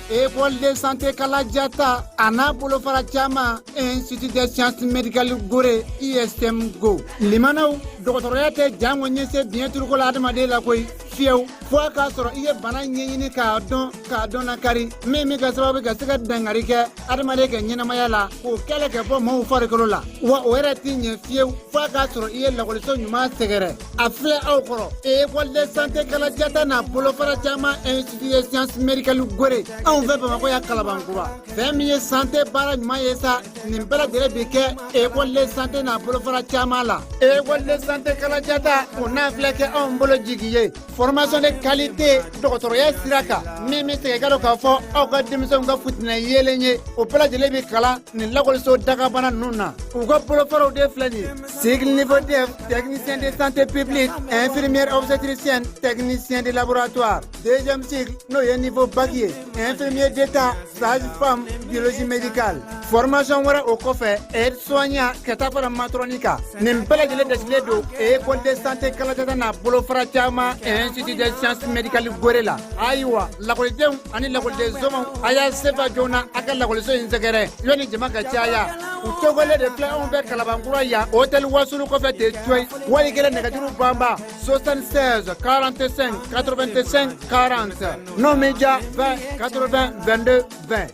École de santé Kaladiata, a n'a bolofara caman, Institut des sciences médicales Gorée, ISM Go. Limanaw, dɔgɔtɔrɔya tɛ jango ɲɛse biɲɛ turuko la adamaden la koyi fiyewu, fo a k'a sɔrɔ i ye bana ɲɛɲini k'a dɔn, k'a dɔn lakari min bɛ kɛ sababu ka se ka dankari kɛ adamaden ka ɲɛnamaya la, k'o kɛlɛ kɛ bɔ maaw farikolo la. Wa o yɛrɛ tɛ ɲɛ fiyewu fo a k'a sɔrɔ i ye lakɔliso ɲuman sɛgɛrɛ. A filɛ aw kɔrɔ, École de santé Kaladiata n'a bolofara caman, Institut des sciences médicales Gorée, anw fɛ Bamakɔ yan, Kalabankura. Fɛn min ye santé baara ɲuman ye sa, nin bɛɛ lajɛlen bi kɛ école de santé n'a bolofara caman la. École de santé Kaladiata, o n'a filɛ kɛ anw bolo jigi ye, formation de qualité dɔgɔtɔrɔya sira kan, min bɛ segin ka don k'a fɔ aw ka denmisɛnw ka futinɛ yeelen ye, o bɛɛ lajɛlen bi kalan nin lakɔliso dagabana ninnu na. U ka bolofaraw de filɛ nin ye: cycle niveau DEF, technicien de santé publique, infirmière obstétricienne, technicien de laboratoire; deuxième cycle, n'o ye niveau bac ye, infirmier d'état, sage-femme, biologie médicale. Formation wɛrɛ o kɔfɛ, aide soignant, ka taa fara matron kan. Nin bɛɛ lajɛlen dasilen don école de santé Kaladiata n'a bolofara caman, Institut des sciences médicales Gorée la. Ayiwa, lakɔlidenw ani lakɔliden somaw, a y'a sefa joona a ka lakɔliso in sɛgɛrɛ yanni jama ka caya. U tɔgɔlen de filɛ anw bɛ Kalabankura yan, hôtel Wasulu kɔfɛ ten coyi. Wali kelen, nɛgɛjuru banba 76 45 85 40, n'o min ja 20 80 22 20.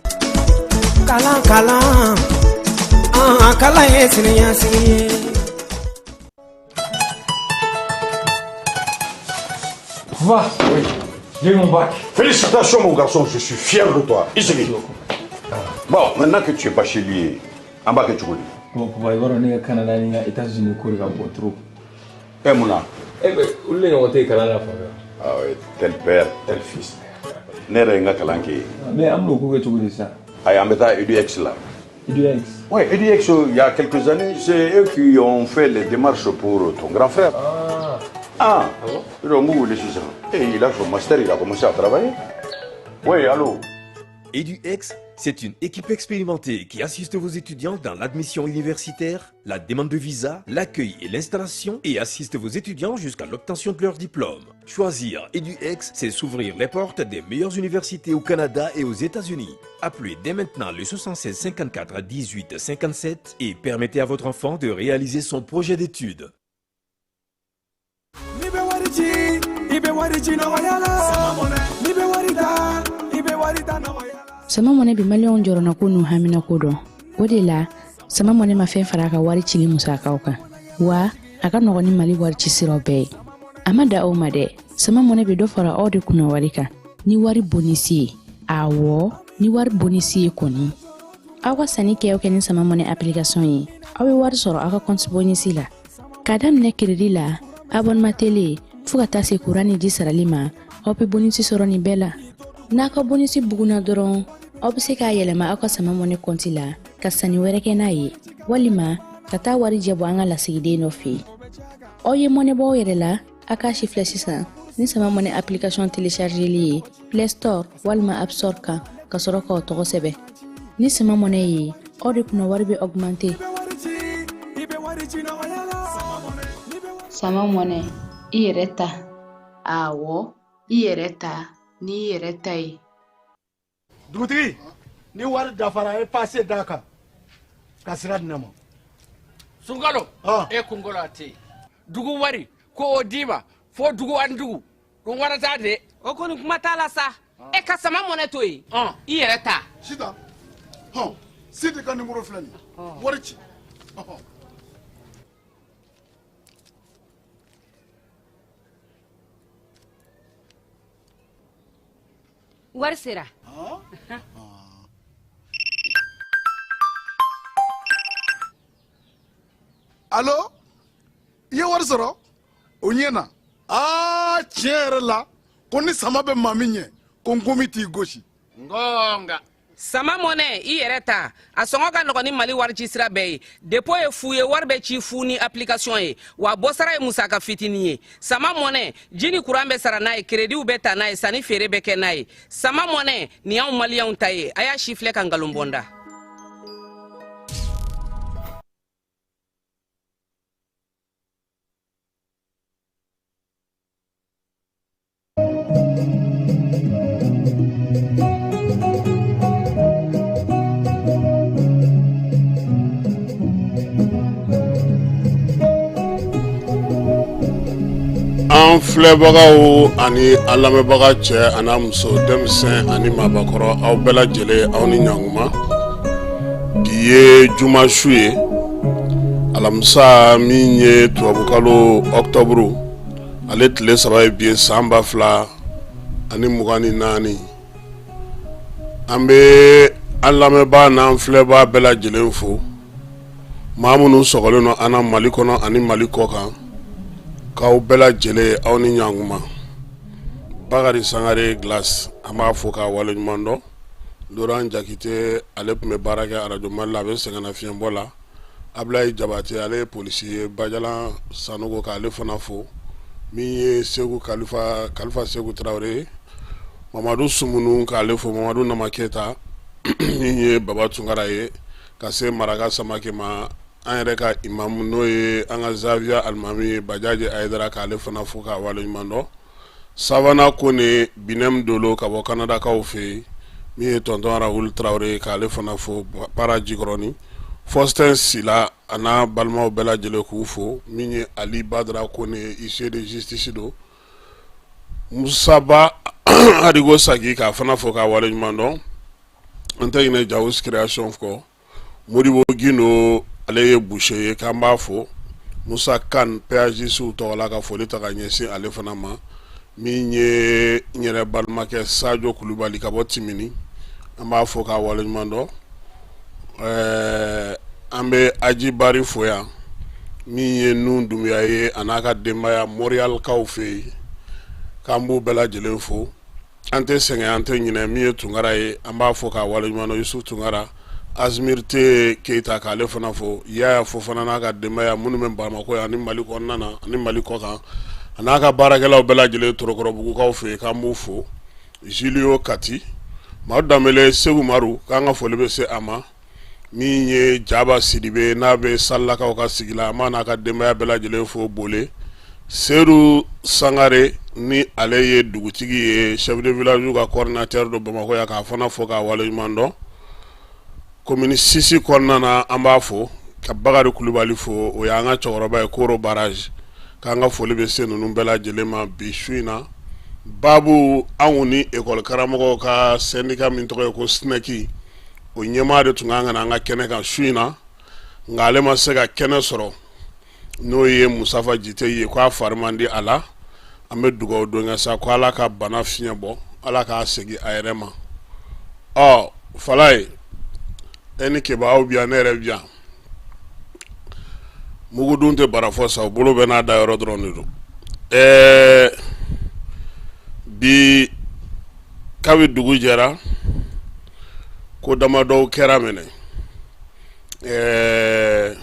Kalan, kalan, an kalan ye siniɲɛsigi ye. Va. Oui. J'ai eu mon bac. Félicitations, mon garçon, je suis fier de toi. Ici. Bon, maintenant que tu es bachelier, en bas que tu connais. Bon, papa, i b'a dɔn ne ka Canada ni n ka États-Unis ko de ka bon trop. Eh, Mouna. Eh ben, olu de ɲɔgɔn tɛ yen kalan na fan fɛ. Ah oui, tel père, tel fils. Ne yɛrɛ ye n ka kalan kɛ yen. Mais an bɛn'o ko kɛ cogo di sisan? Ayi, an bɛ taa EDUX la. EDUX. Oui, EDUX, il y a quelques années, c'est eux qui ont fait les démarches pour ton grand frère. Ah. Ah, Ah bon. Donc, vous voulez sisan. Et il a son master, il a commencé à travailler. Oui, allô. EduX, c'est une équipe expérimentée qui assiste vos étudiants dans l'admission universitaire, la demande de visa, l'accueil et l'installation et assiste vos étudiants jusqu'à l'obtention de leur diplôme. Choisir EduX, c'est s'ouvrir les portes des meilleures universités au Canada et aux États-Unis. Appelez dès maintenant le 76 54 18 57 et permettez à votre enfant de réaliser son projet d'études. N'i bɛ wari ci, i bɛ wari ci nɔgɔya la. N'i bɛ wari ta, i bɛ wari ta nɔgɔya la. Sama Mɔnɛ bi maliyɛnw jɔrɔnako n'u haminako dɔn. O de la, Sama Mɔnɛ ma fɛn fara a ka wari cili musakaw kan, wa a ka nɔgɔn ni Mali wari ci siraw bɛɛ ye. A ma da aw ma dɛ, Sama Mɔnɛ bɛ dɔ fara aw de kunna wari kan ni wari bonus ye. Awɔ, ni wari bonus ye kɔni, aw ka sanni kɛ o kɛ ni Sama Mɔnɛ application ye, aw bɛ wari sɔrɔ aw ka compte bonus la, k'a daminɛ crédit la, abonnement télé, fo ka taa se kuran ni ji sarali ma. Aw bɛ bonus sɔrɔ nin bɛɛ la. N'a ka bonus bugunna dɔrɔn, aw bɛ se k'a yɛlɛma aw ka Sama Mɔnɛ kɔnti la ka sanni wɛrɛ kɛ n'a ye, walima ka taa wari jɛ bɔ an ka lasigiden dɔ fɛ yen. Aw ye mɔnɛ bɔ aw yɛrɛ la, a k'a si filɛ sisan ni Sama Mɔnɛ application téléchargeli ye Play Store walima App Store kan, ka sɔrɔ k'aw tɔgɔ sɛbɛn. Ni Sama Mɔnɛ ye, aw de kunna wari bɛ augmenter. I bɛ wari ci nɔgɔya la. Sama Mɔnɛ, i yɛrɛ ta. Awɔ, i yɛrɛ ta n'i yɛrɛ ta ye. Dugutigi, ni wari dafara, e passe d'a kan ka sira di ne ma. Sunkalo, e kunkolo a tɛ yen. Dugu wari ko o d'i ma fo dugu ani dugu ɗum warata de. O kɔni, kuma t'a la sa. E ka Sama Mɔnɛ to yen, i yɛrɛ ta. Sitan hɔn, Sidi ka nimoro filɛ nin ye, wari ci ɔhɔn. Wari sera. Alo, i ye wari sɔrɔ? O ɲɛna. Aa, tiɲɛ yɛrɛ la, ko ni sama bɛ maa min ɲɛ, ko nkomi t'i gosi. Ngonga. Sama Mɔnɛ, i yɛrɛ ta, a sɔngɔ ka nɔgɔn ni Mali warici sira bɛɛ ye. Dépôt ye fu ye, wari bɛ ci fu ni application ye, wa bɔsara ye musaka fitinin ye. Sama Mɔnɛ, ji ni kuran bɛ sara n'a ye, créditw bɛ ta n'a ye, sanni feere bɛ kɛ n'a ye. Sama Mɔnɛ, nin y'anw maliyɛnw ta ye. A y'a si filɛ ka nkalon bɔ n da. An filɛbagaw ani an lamɛnbaga, cɛ an'a muso, denmisɛn ani maabakɔrɔ, aw bɛɛ lajɛlen, aw ni ɲankuma. Bi ye juma su ye, alamisa min ye tubabukalo ɔkutɔburu ale tile 3 ye bi ye, san 2024. An bɛ an lamɛnbaa n'an filɛbaa bɛɛ lajɛlen fo, maa minnu sɔgɔlen don an na Mali kɔnɔ ani Mali kɔ kan, k'aw bɛɛ lajɛlen, aw ni ɲankuma. Bakari Sangare Glace, an b'a fo k'a waleɲuman dɔn. Laurent Jakite, ale tun bɛ baara kɛ arajo Mali la, a bɛ sɛgɛnnafiɲɛbɔ la. Abulayi Jabate, ale ye polisi ye, Bajalan Sanogo, k'ale fana fo. Min ye Segu Kalifa, Kalifa Segu Tarawele ye, Mamadu Sumunu, k'ale fo. Mamadu Nama Keyita, min ye Baba Tunkara ye, ka se Maraka Samake ma, an yɛrɛ ka imamu, n'o ye an ka zawiya alimami ye, Bajaji Ayidara, k'ale fana fo k'a waleɲuman dɔn. Savana Kone, Binɛm Dolo ka bɔ Kanadakaw fɛ yen, min ye tonton Rahul Tarawele ye, k'ale fana fo. Para Jikɔrɔni, Faustin Sila a n'a balimaw bɛɛ lajɛlen, k'u fo. Min ye Ali Badara Kone ye, huissier de justice don. Musaba Harigo Sagi, k'a fana fo k'a waleɲuman dɔn. An tɛ ɲinɛ Jawus création kɔ. Modibo Gindo, ale ye boucher ye, k'an b'a fo. Musa Kan, péagiste tɔgɔ la, ka foli ta ka ɲɛsin ale fana ma. Min ye n yɛrɛ balimakɛ Sajo Kulubali ka bɔ Timini, an b'a fo k'a waleɲuman dɔn. Ɛɛ, an bɛ Aji Bari fo yan, min ye Nun Dunbuya ye, a n'a ka denbaya Montréalkaw fɛ yen, k'an b'u bɛɛ lajɛlen fo. An tɛ sɛgɛn, an tɛ ɲinɛ. Min ye Tunkara ye, an b'a fo k'a waleɲuman dɔn. Yusuf Tunkara, Azmirite Keyita, k'ale fana fo. Yaya Fofana n'a ka denbaya minnu bɛ Bamakɔ yan ani Mali kɔnɔna na ani Mali kɔ kan, a n'a ka baarakɛlaw bɛɛ lajɛlen Torokɔrɔbugukaw fɛ yen, k'an b'u fo. Julio Kati, Madu Danbele, Segu Maru, k'an ka foli bɛ se a ma. Min ye Jaba Sidibe, n'a bɛ Salakaw ka sigi la, an b'a n'a ka denbaya bɛɛ lajɛlen fo. Bole Sedu Sangare, ni ale ye dugutigi ye, chef de village ka coordinateur don Bamakɔ yan, k'a fana fo k'a waleɲuman dɔn. Commune 6 kɔnɔna na, an b'a fo ka Bakari Kulubali fo, o y'an ka cɛkɔrɔba ye, Koro barrage, k'an ka foli bɛ se ninnu bɛɛ lajɛlen ma bi su in na. Babu, anw ni école karamɔgɔw ka syndicat min tɔgɔ ye ko SNEC, o ɲɛmaa de tun kan ka na an ka kɛnɛ kan su in na, nka ale ma se ka kɛnɛ sɔrɔ, n'o ye Musafa Jite ye, ko a fari man di a la. An bɛ dugawu don kɛ sa ko Ala ka bana fiɲɛ bɔ, Ala k'a segin a yɛrɛ ma. Ɔ Falaye, e ni Keba, aw bi yan, ne yɛrɛ bi yan. Mugudun tɛ bara fɔ sa, o bolo bɛ n'a da yɔrɔ dɔrɔn de don. Ɛɛ, bi kabi dugu jɛra, ko damadɔw kɛra minɛ. Ɛɛ,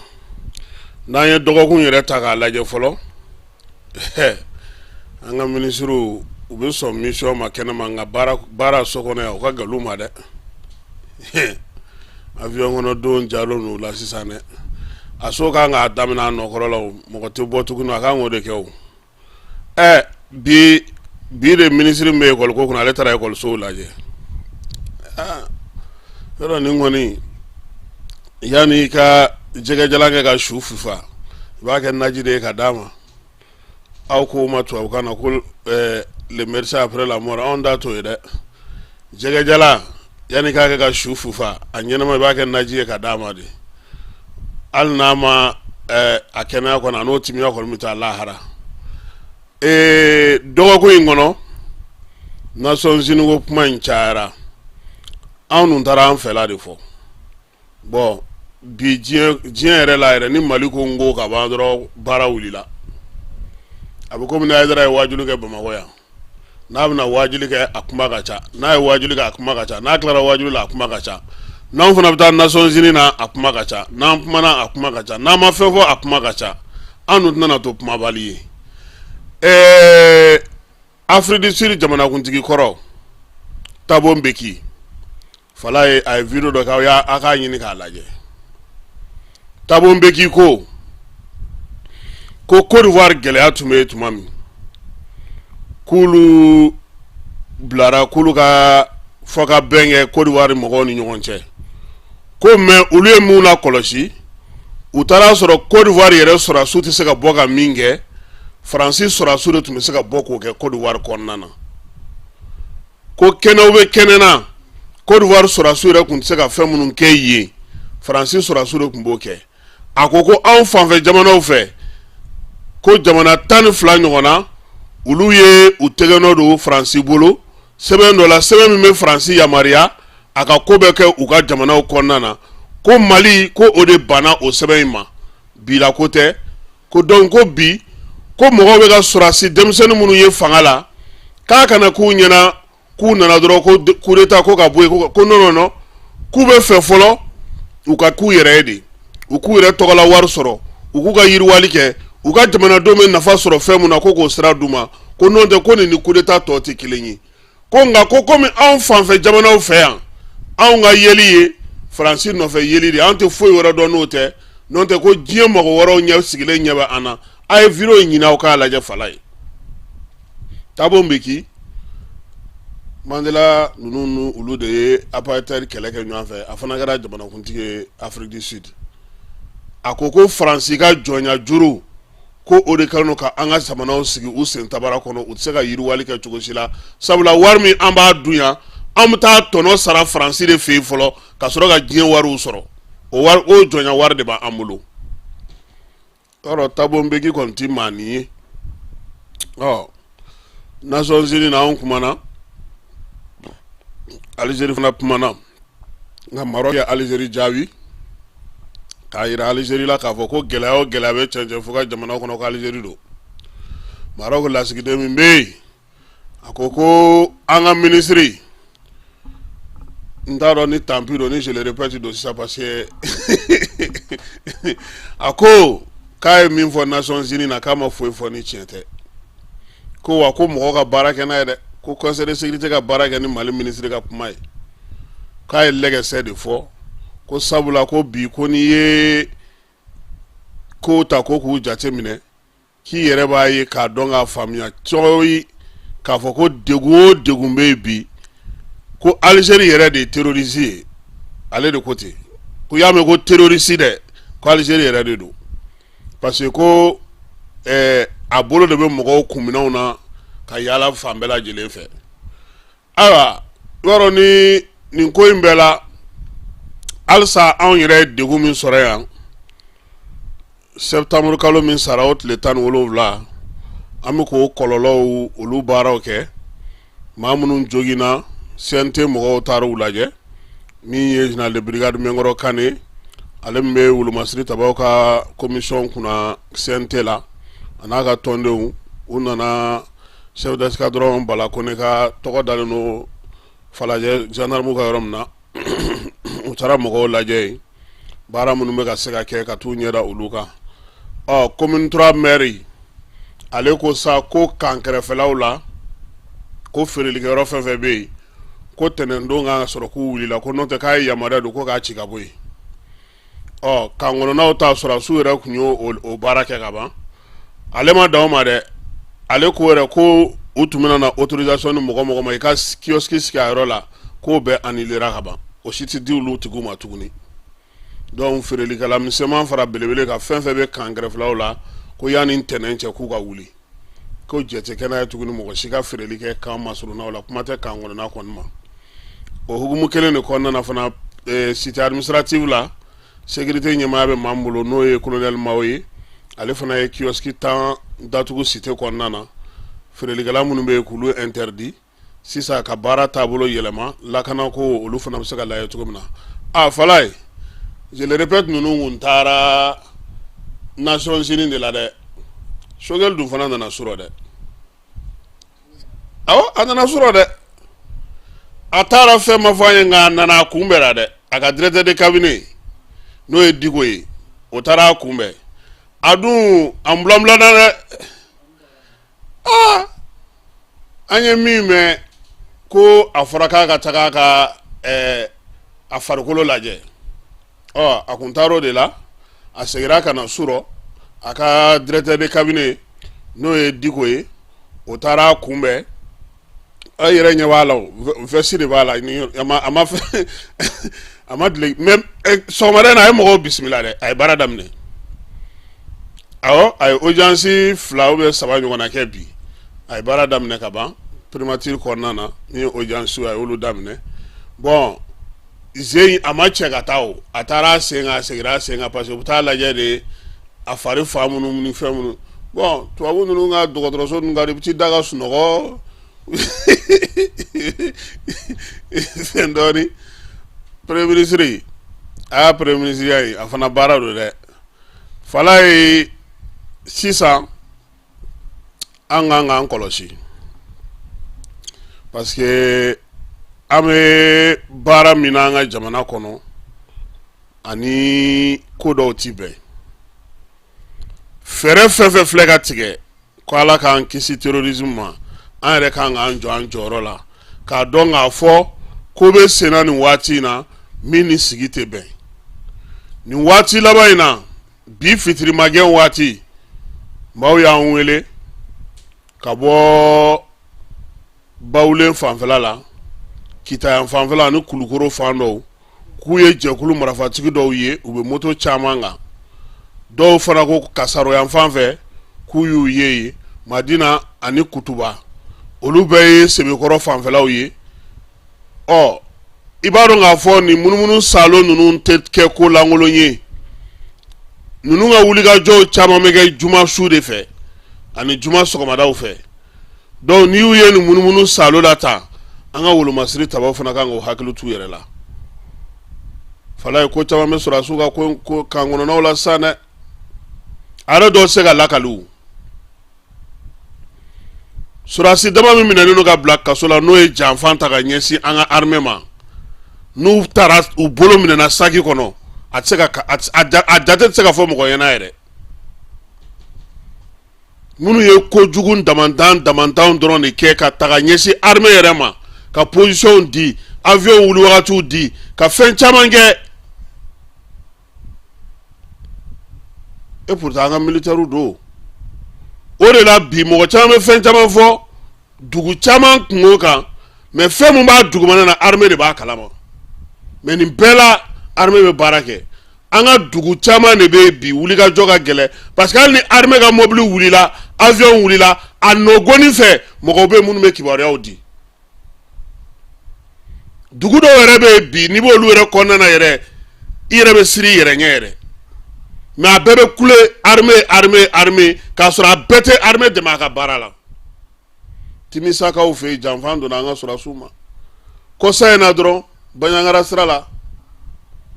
n'an ye dɔgɔkun yɛrɛ ta k'a lajɛ fɔlɔ, an ka minisiriw, u bɛ sɔn mission ma kɛnɛma, nka baara so kɔnɔ yan, u ka gɛlɛn u ma dɛ. Avion kɔnɔ don jalo n'u la sisan dɛ, a so kan k'a daminɛ a nɔkɔrɔ la, o mɔgɔ tɛ bɔ tuguni, a kan k'o de kɛ o. Ɛ, bi bi de, minisiri min bɛ ekɔli ko kunna, ale taara ekɔlisow lajɛ. Yɔrɔ nin kɔni, yanni i ka jɛgɛjalan kɛ ka su fufa, i b'a kɛ naji de ye ka d'a ma. Aw ko ma tubabukan na ko le médecin après la mort, anw da t'o ye dɛ. Jɛgɛjalan, yanni k'a kɛ ka su fufa a ɲɛnama, i b'a kɛ naji ye ka d'a ma de. Hali n'a ma a kɛnɛya kɔnɔ, a n'o timiya kɔni bɛ taa lahara. Ee, dɔgɔkun in kɔnɔ, Nations Unies ko kuma in cayara. Anw dun taara an fɛla de fɔ. Bon, bi diɲɛ yɛrɛ la yɛrɛ ni Mali ko n ko ka ban dɔrɔn baara wulila. A bɛ komi ni Hayidara ye waajuli kɛ Bamakɔ yan, n'a bɛna waajuli kɛ a kuma ka ca, n'a ye waajuli kɛ a kuma ka ca, n'a tilara waajuli la a kuma ka ca, n'anw fana bɛ taa Nations Unies na a kuma ka ca, n'an kumana a kuma ka ca, n'an ma fɛn fɔ a kuma ka ca. An dun tɛna to kumabali ye. Ɛɛ Afrique du Sud jamanakuntigi kɔrɔ Thabo Mbeki fala ye, a ye video dɔ kɛ, aw y'a a k'a ɲini k'a lajɛ. Thabo Mbeki ko ko Côte d'Ivoire gɛlɛya tun bɛ yen tuma min k'olu bilara k'olu ka fɔ ka bɛn kɛ Côte d'Ivoire mɔgɔw ni ɲɔgɔn cɛ, ko mais olu ye mun lakɔlɔsi, u taara sɔrɔ Côte d'Ivoire yɛrɛ sɔrɔdasiw tɛ se ka bɔ ka min kɛ, Faransi sɔrɔdasiw de tun bɛ se ka bɔ k'o kɛ Côte d'Ivoire kɔnɔna na. Ko kɛnɛw bɛ kɛnɛ na, Côte d'Ivoire sɔrɔdasiw yɛrɛ tun tɛ se ka fɛn minnu kɛ yen, Faransi sɔrɔdasiw de tun b'o kɛ. A ko ko anw fanfɛ jamanaw fɛ, ko jamana 12 ɲɔgɔn na, olu ye u tɛgɛnɔ don Faransi bolo sɛbɛn dɔ la, sɛbɛn min bɛ Faransi yamaruya a ka ko bɛ kɛ u ka jamanaw kɔnɔna na. Ko Mali ko o de banna o sɛbɛn in ma, bila ko tɛ. Ko donc ko bi ko mɔgɔw bɛ ka sɔrɔdasi denmisɛnnin minnu ye fanga la, k'a kana k'u ɲɛna k'u nana dɔrɔn ko coup d'état ko ka bɔ yen, ko non non non, k'u bɛ fɛ fɔlɔ u ka k'u yɛrɛ ye de, u k'u yɛrɛ tɔgɔla wari sɔrɔ, u k'u ka yiriwali kɛ, u ka jamanadenw bɛ nafa sɔrɔ fɛn min na, ko k'o sira d'u ma, ko n'o tɛ ko nin ni coup d'état tɔ tɛ kelen ye. Ko nka ko komi anw fanfɛ jamanaw fɛ yan, anw ka yeli ye Faransi nɔfɛ yeli de, an tɛ foyi wɛrɛ dɔn n'o tɛ, n'o tɛ ko diɲɛ mɔgɔ wɛrɛw ɲɛ sigilen ɲɛ bɛ an na. A ye video in ɲini aw k'a lajɛ. Fala ye Thabo Mbeki, Mandela ninnu ni olu de ye apartheid kɛlɛ kɛ ɲɔgɔn fɛ, a fana kɛra jamanakuntigi ye Afrique du Sud. A ko ko Faransi ka jɔnya juru ko o de kɛlen don ka an ka jamanaw sigi u sen tabara kɔnɔ, u tɛ se ka yiriwali kɛ cogo si la, sabula wari min an b'a dun yan, an bɛ taa tɔnɔ sara Faransi de fɛ yen fɔlɔ ka sɔrɔ ka diɲɛ wariw sɔrɔ, o wari o jɔnya wari de b'an bolo. Yɔrɔ Thabo Mbeki kɔni tɛ maa nin ye. Ɔ Nations Unies na anw kumana, Algérie fana kumana, nka Maroc ye Algérie jaabi k'a yira Algérie la k'a fɔ ko gɛlɛya o gɛlɛya bɛ cɛncɛn fo ka jamana kɔnɔ, ko Algérie don. Maroc lasigiden min bɛ yen, a ko ko an ka minisiri, n t'a dɔn ni tant pis don ni je le répète don sisan, parce que a ko k'a ye min fɔ Nations Unies na, k'a ma foyi fɔ ni tiɲɛ tɛ, ko wa ko mɔgɔ ka baara kɛ n'a ye dɛ, ko Conseil de sécurité ka baara kɛ ni Mali minisiri ka kuma ye, k'a ye lɛgɛsɛ de fɔ, ko sabula ko bi ko n'i ye kow ta ko k'u jate minɛ, k'i yɛrɛ b'a ye k'a dɔn k'a faamuya cogo k'a fɔ ko degun o degun bɛ yen bi, ko Algérie yɛrɛ de ye terroriste ye. Ale de ko ten, ko y'a mɛn ko terroriste dɛ, ko Algérie yɛrɛ de don, parce que ko a bolo de bɛ mɔgɔw kunminɛw na ka yaala fan bɛɛ lajɛlen fɛ. Ayiwa, yɔrɔ ni nin ko in bɛɛ la, halisa anw yɛrɛ ye degun min sɔrɔ yan septembre kalo min sara o tile 17, an bɛ k'o kɔlɔlɔw olu baaraw kɛ. Maa minnu joginna, CNT mɔgɔw taara u lajɛ, min ye général de brigade Mɛnkɔrɔ Kane, ale min bɛ wolomasiri tabaw ka commission kunna CNT la, a n'a ka tɔndenw, u nana chef d'escadron Bala Kone ka tɔgɔ dalen don Falajɛ gendarme ka yɔrɔ min na, u taara mɔgɔw lajɛ yen, baara minnu bɛ ka se ka kɛ ka t'u ɲɛda olu kan. Ɔ commune 3 maire, ale ko sa ko kan kɛrɛfɛlaw la, ko feerelikɛyɔrɔ fɛn fɛn bɛ yen, ko tɛnɛndon kan ka sɔrɔ k'u wulila, ko n'o tɛ k'a ye yamaruya don ko k'a ci ka bɔ yen. Ɔ kan kɔnɔnaw ta, sɔrɔdasiw yɛrɛ tun y'o o baara kɛ ka ban. Ale ma dan o ma dɛ, ale ko yɛrɛ ko u tun bɛna na autorisation di mɔgɔ mɔgɔ ma i ka kiosque sigi a yɔrɔ la, k'o bɛɛ annulera ka ban, o si tɛ di olu tigiw ma tuguni. Donc feerelikɛla misɛnman fara belebele kan, fɛn fɛn bɛ kan kɛrɛfɛlaw la, ko yanni ntɛnɛn cɛ k'u ka wuli, ko jɛ tɛ kɛ n'a ye tuguni mɔgɔ si ka feereli kɛ kan masurunnaw la, kuma tɛ kan kɔnɔna kɔni ma. O hukumu kelen de kɔnɔna na fana, cité administrative la, sécurité ɲɛmaaya bɛ maa min bolo, n'o ye colonel Mawo ye, ale fana ye kiosque 10 datugu cité kɔnɔna na, feerelikɛla minnu bɛ yen k'olu interdit sisan ka baara taabolo yɛlɛma, lakanako olu fana bɛ se ka lajɛ cogo min na. A Falaye, Je le répète, ninnu kun taara Nations Unies de la dɛ. Choguel dun fana nana su rɔ dɛ. Awɔ, a nana su rɔ dɛ. A taara fɛn ma fɔ an ye, nka a nana a kunbɛnra dɛ. A ka directeur de cabinet, n'o ye Diko ye, o taara a kunbɛn. A dun a bulanbulanna dɛ. Aa, an ye min mɛn ko a fɔra k'a ka taga a ka a farikolo lajɛ. Ɔ, a kun taara o de la, a seginna ka na su rɔ. A ka directeur de cabinet, n'o ye Diko ye, o taara a kunbɛn. Aw yɛrɛ ɲɛ b'a la, o veste de b'a la, a ma a ma a ma dile. Mais sɔgɔmada in na, a ye mɔgɔw bisimila dɛ. A ye baara daminɛ. Awɔ, a ye audience 2 ou bien 3 ɲɔgɔnna kɛ bi. A ye baara daminɛ ka ban primature kɔnɔna na. Ni ye audience, a y'olu daminɛ. Bon, zen a ma cɛ ka taa, o a taara a sen kan, a seginna a sen kan, parce que u bɛ taa lajɛ de a fari fan minnu ni fɛn minnu. Bon, tubabu ninnu ka dɔgɔtɔrɔso ninnu ka di, i bɛ t'i da ka sunɔgɔ fɛn dɔɔni. Premier ministre, a y'a premier ministre ya ye, a fana baara don dɛ. Fala ye sisan, an kan k'an kɔlɔsi, parce que an bɛ baara min na an ka jamana kɔnɔ, ani ko dɔw ti bɛn. Fɛɛrɛ fɛn fɛn filɛ ka tigɛ ko Ala k'an kisi terrorisme ma, an yɛrɛ kan k'an jɔ an jɔyɔrɔ la k'a dɔn k'a fɔ ko bɛ senna nin waati in na min ni sigi tɛ bɛn. Nin waati laban in na bi, fitirimagɛn waati, maaw y'an wele ka bɔ Bawulen fanfɛla la, Kitayan fanfɛla ani Kulukoro fan dɔw, k'u ye jɛkulu marifatigi dɔw ye, u bɛ moto caman kan. Dɔw fana ko Kasaro yan fan fɛ k'u y'u ye yen, Madina ani Kutuba, olu bɛɛ ye Sebekɔrɔ fanfɛlaw ye. Ɔ, i b'a dɔn k'a fɔ nin munumunu salo ninnu tɛ kɛ ko lankolon ye. Ninnu ka wulikajɔw caman bɛ kɛ juma su de fɛ ani juma sɔgɔmadaw fɛ. Donc n'i y'u ye nin munumunu salo la tan, an ka wolomasiri tabaw fana kan k'u hakili t'u yɛrɛ la. Fala ye, ko caman bɛ sɔrɔdasiw ka ko kan kɔnɔnaw la sisan dɛ. A yɛrɛ dɔw tɛ se ka lakali. O sɔrɔdasi dama min minɛnen don ka bila kaso la, n'o ye janfan ta ka ɲɛsin an ka armée ma, n'u taara u bolo minɛna saki kɔnɔ, a tɛ se ka a jate tɛ se ka fɔ mɔgɔ ɲɛna yɛrɛ. Minnu ye kojugu damantan damantanw dɔrɔn de kɛ ka taga ɲɛsin armée yɛrɛ ma, ka position di, avion wuli wagatiw di, ka fɛn caman kɛ. Et pourtant an ka militaires don. O de la bi, mɔgɔ caman bɛ fɛn caman fɔ dugu caman kungo kan, mais fɛn min b'a dugumana na, armée de b'a kalama. Mais nin bɛɛ la, armée bɛ baara kɛ. An ka dugu caman de bɛ yen bi, wulikajɔ ka gɛlɛn, parce que hali ni armée ka mobili wulila, avion wulila, a nɔgɔnin fɛ, mɔgɔw bɛ yen minnu bɛ kibaruyaw di. Dugu dɔw yɛrɛ bɛ yen bi, n'i b'olu yɛrɛ kɔnɔna na yɛrɛ, i yɛrɛ bɛ siran i yɛrɛ ɲɛ yɛrɛ. Mais a bɛɛ bɛ kule armée, armée, armée, k'a sɔrɔ a bɛɛ tɛ armée dɛmɛ a ka baara la. Timisakaw fɛ yen, janfan donna an ka sɔrɔdasiw ma kɔsa in na dɔrɔn. Banjagara sira la,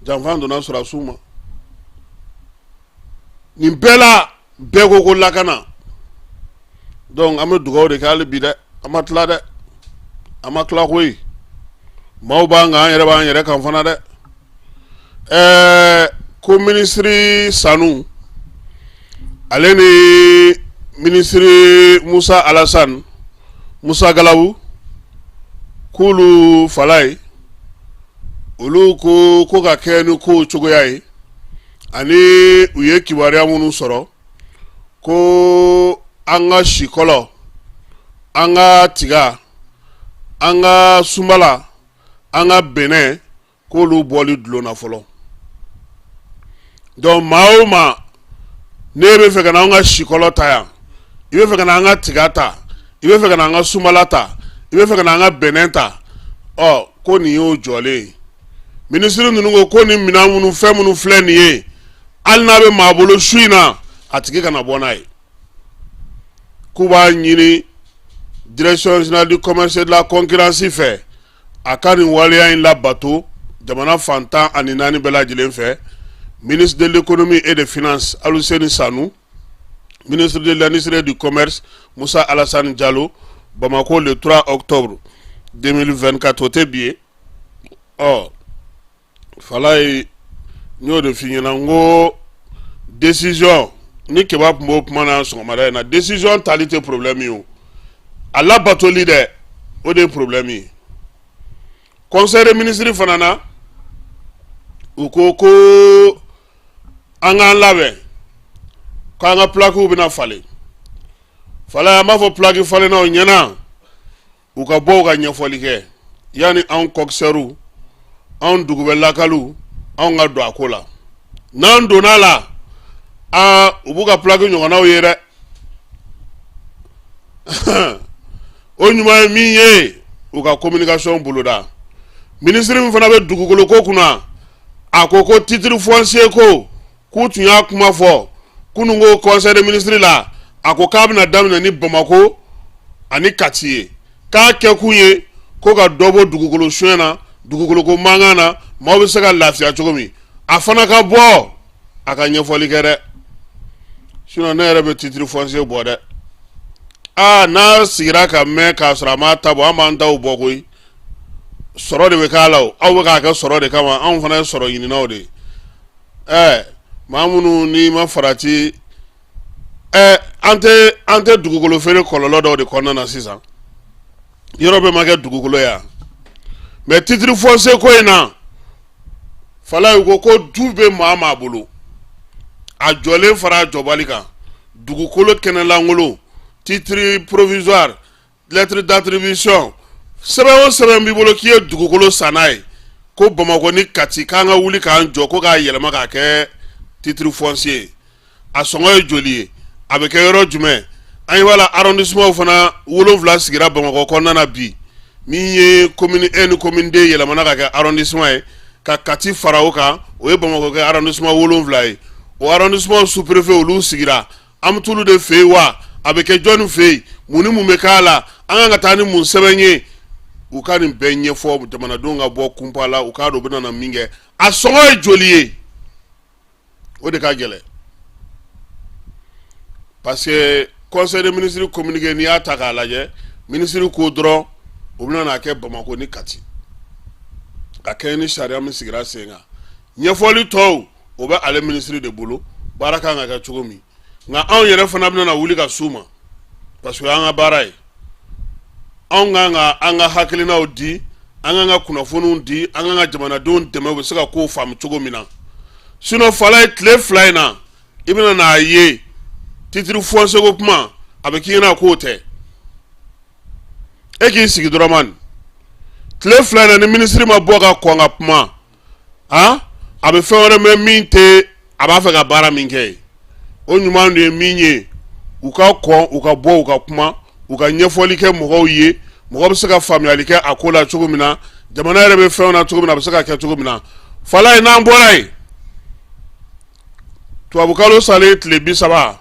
janfan donna sɔrɔdasiw ma. Nin bɛɛ la, bɛɛ ko ko lakana. Donc an bɛ dugawu de kɛ hali bi dɛ. An ma tila dɛ, an ma tila koyi. Maaw b'an kan, an yɛrɛ b'an yɛrɛ kan fana dɛ. Ɛɛ, ko minisiri Sanu, ale ni minisiri Musa Alasan Musa Galabu, k'olu fala ye, olu ko ko ka kɛ ni kow cogoya ye, ani u ye kibaruya minnu sɔrɔ ko an ka sikɔlɔ, an ka tiga, an ka sunbala, an ka bɛnɛ, k'olu bɔli dulonna fɔlɔ. Donc maa o maa, n'e bɛ fɛ ka na an ka sikɔlɔ ta yan, i bɛ fɛ ka na an ka tiga ta, i bɛ fɛ ka na an ka sunbala ta, i bɛ fɛ ka na an ka bɛnɛ ta, ɔ, ko nin y'o jɔlen ye. Minisiri ninnu ko ko nin minɛn minnu, fɛn minnu filɛ nin ye, hali n'a bɛ maa bolo su in na, a tigi kana bɔ n'a ye. K'u b'a ɲini Direction générale du commerce et de la concurrence fɛ, a ka nin waleya in labato jamana fan 14 bɛɛ lajɛlen fɛ. ministre de l'économie et des finances Aluseni Sanu, ministre de l'industrie et du commerce Moussa Alassane Diallo, Bamako le 3 octobre 2024. O tɛ bi ye. Ɔ Falaye, n y'o de f'i ɲɛna, n ko décision ni Keba tun b'o kuma na sɔgɔmada in na, décision tali tɛ problème ye, o a labatoli dɛ, o de ye problème ye. Conseil des ministres fana na, u ko ko an k'an labɛn k'an ka plaquew bɛna falen. Falaye, an b'a fɔ plaque falennaw ɲɛna, u ka bɔ u ka ɲɛfɔli kɛ yanni anw kɔkisɛriw, anw dugubɛ lakaliw, anw ka don a ko la. N'an donna a la, aa, u b'u ka plaque ɲɔgɔnnaw ye dɛ. O ɲuman ye min ye, u ka communication boloda. Minisiri min fana bɛ dugukolo ko kunna, a ko ko titre foncier ko k'u tun y'a kuma fɔ kunun ko conseil des ministres la, a ko k'a bɛna daminɛ ni Bamakɔ ani Kati ye, k'a kɛkun ye ko ka dɔ bɔ dugukolo suɲɛ na, dugukolo ko mankan na, maaw bɛ se ka lafiya cogo min. A fana ka bɔ a ka ɲɛfɔli kɛ dɛ, sinon ne yɛrɛ bɛ titre foncier bɔ dɛ. Aa, n'a sigira ka mɛn k'a sɔrɔ a m'a ta bɔ, an b'an taw bɔ koyi. Sɔrɔ de bɛ k'a la o, aw bɛ k'a kɛ sɔrɔ de kama, anw fana ye sɔrɔ ɲininaw de ye. Ɛɛ, maa minnu n'i ma farati, ɛɛ, an tɛ dugukolo feere kɔlɔlɔ dɔw de kɔnɔna na sisan, yɔrɔ bɛɛ ma kɛ dugukolo ye yan. Mais titre foncier ko in na, Falaye ko ko du bɛ maa maa bolo, a jɔlen fara a jɔbali kan, dugukolo kɛnɛlankolon, titre provisoire, lettre d'attribution, sɛbɛn o sɛbɛn b'i bolo k'i ye dugukolo san n'a ye, ko Bamakɔ ni Kati, k'an ka wuli k'an jɔ ko k'a yɛlɛma k'a kɛ titre foncier ye. A sɔngɔ ye joli ye? A bɛ kɛ yɔrɔ jumɛn? An ye b'a la, arrondissement fana 7 sigira Bamakɔ kɔnɔna na bi, min ye commune 1 ni commune 2 yɛlɛmana ka kɛ arrondissement ye, ka Kati fara o kan, o ye Bamakɔ kɛ arrondissement 7 ye. O arrondissement sous-préfet, olu sigira, an bɛ t'olu de fɛ yen wa? A bɛ kɛ jɔnni fɛ yen? Mun ni mun bɛ k'a la? An kan ka taa ni mun sɛbɛn ye? U ka nin bɛɛ ɲɛfɔ jamanadenw ka bɔ kunpa la, u k'a dɔn u bɛna na min kɛ. A sɔngɔ ye joli ye? O de ka gɛlɛn, parce que conseil des ministres communiqué, n'i y'a ta k'a lajɛ, ministre ko dɔrɔn u bɛna n'a kɛ Bamakɔ ni Kati, ka kɛɲɛ ni sariya min sigira sen kan. Ɲɛfɔli tɔw, o bɛ ale minisiri de bolo, baara kan ka kɛ cogo min. Nka anw yɛrɛ fana bɛna wuli ka s'u ma, parce que an ka baara ye, anw kan ka an ka hakilinaw di, an kan ka kunnafoniw di, an kan ka jamanadenw dɛmɛ u bɛ se ka kow faamu cogo min na. Sinon Falaye, tile 2 in na, i bɛna n'a ye titre foncier ko kuma, a bɛ k'i ɲɛna k'o tɛ. E k'i sigi dɔrɔn man, tile 2 in na, ni minisiri ma bɔ ka kɔn ka kuma, a a bɛ fɛn wɛrɛ mɛn min tɛ a b'a fɛ ka baara min kɛ ye. O ɲuman de ye min ye, u ka kɔn, u ka bɔ, u ka kuma, u ka ɲɛfɔli kɛ mɔgɔw ye, mɔgɔ bɛ se ka faamuyali kɛ a ko la cogo min na, jamana yɛrɛ bɛ fɛnw na cogo min na, a bɛ se ka kɛ cogo min na. Falaye, n'an bɔra yen, tubabukalo salen tile 30,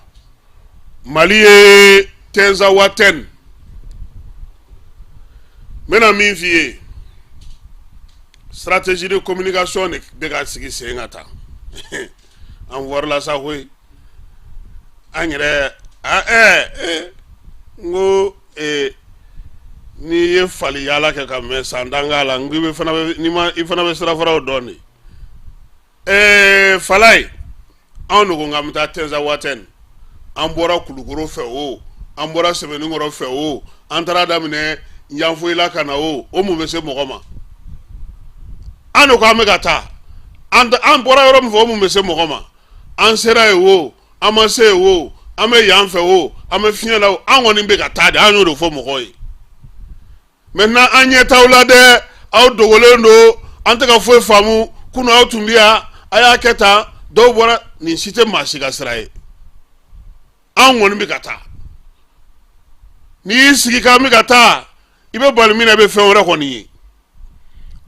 Mali ye Tinzawatɛn. N bɛna min f'i ye, stratégie de communication de bɛ ka sigi sen kan tan. An fɔrila sa koyi, an yɛrɛ ɛɛ, n ko n'i ye fali yaala kɛ ka mɛn san tan k'a la, n ko i bɛ fana bɛ n'i ma i fana bɛ sirafaraw dɔn de. Falaye, anw de ko k'an bɛ taa Tinzawatɛn. An bɔra Kulukoro fɛ o, an bɔra Sɛbɛninkɔrɔ fɛ o, an taara daminɛ Yanfoyila ka na o, o mun bɛ se mɔgɔ ma? An de ko an bɛ ka taa, an bɔra yɔrɔ min fɛ, o mun bɛ se mɔgɔ ma? An sera yen o, an ma se yen o, an bɛ yan fɛ o, an bɛ fiɲɛ la o, an kɔni bɛ ka taa de, an y'o de fɔ mɔgɔw ye. Maintenant an ɲɛ t'aw la dɛ, aw dogolen don, an tɛ ka foyi faamu. Kunun aw tun bɛ yan, a y'a kɛ tan, dɔw bɔra. Nin si tɛ maa si ka sira ye. Anw kɔni bɛ ka taa. N'i y'i sigi k'an bɛ ka taa, i bɛ bali min na, i bɛ fɛn wɛrɛ kɔni ye.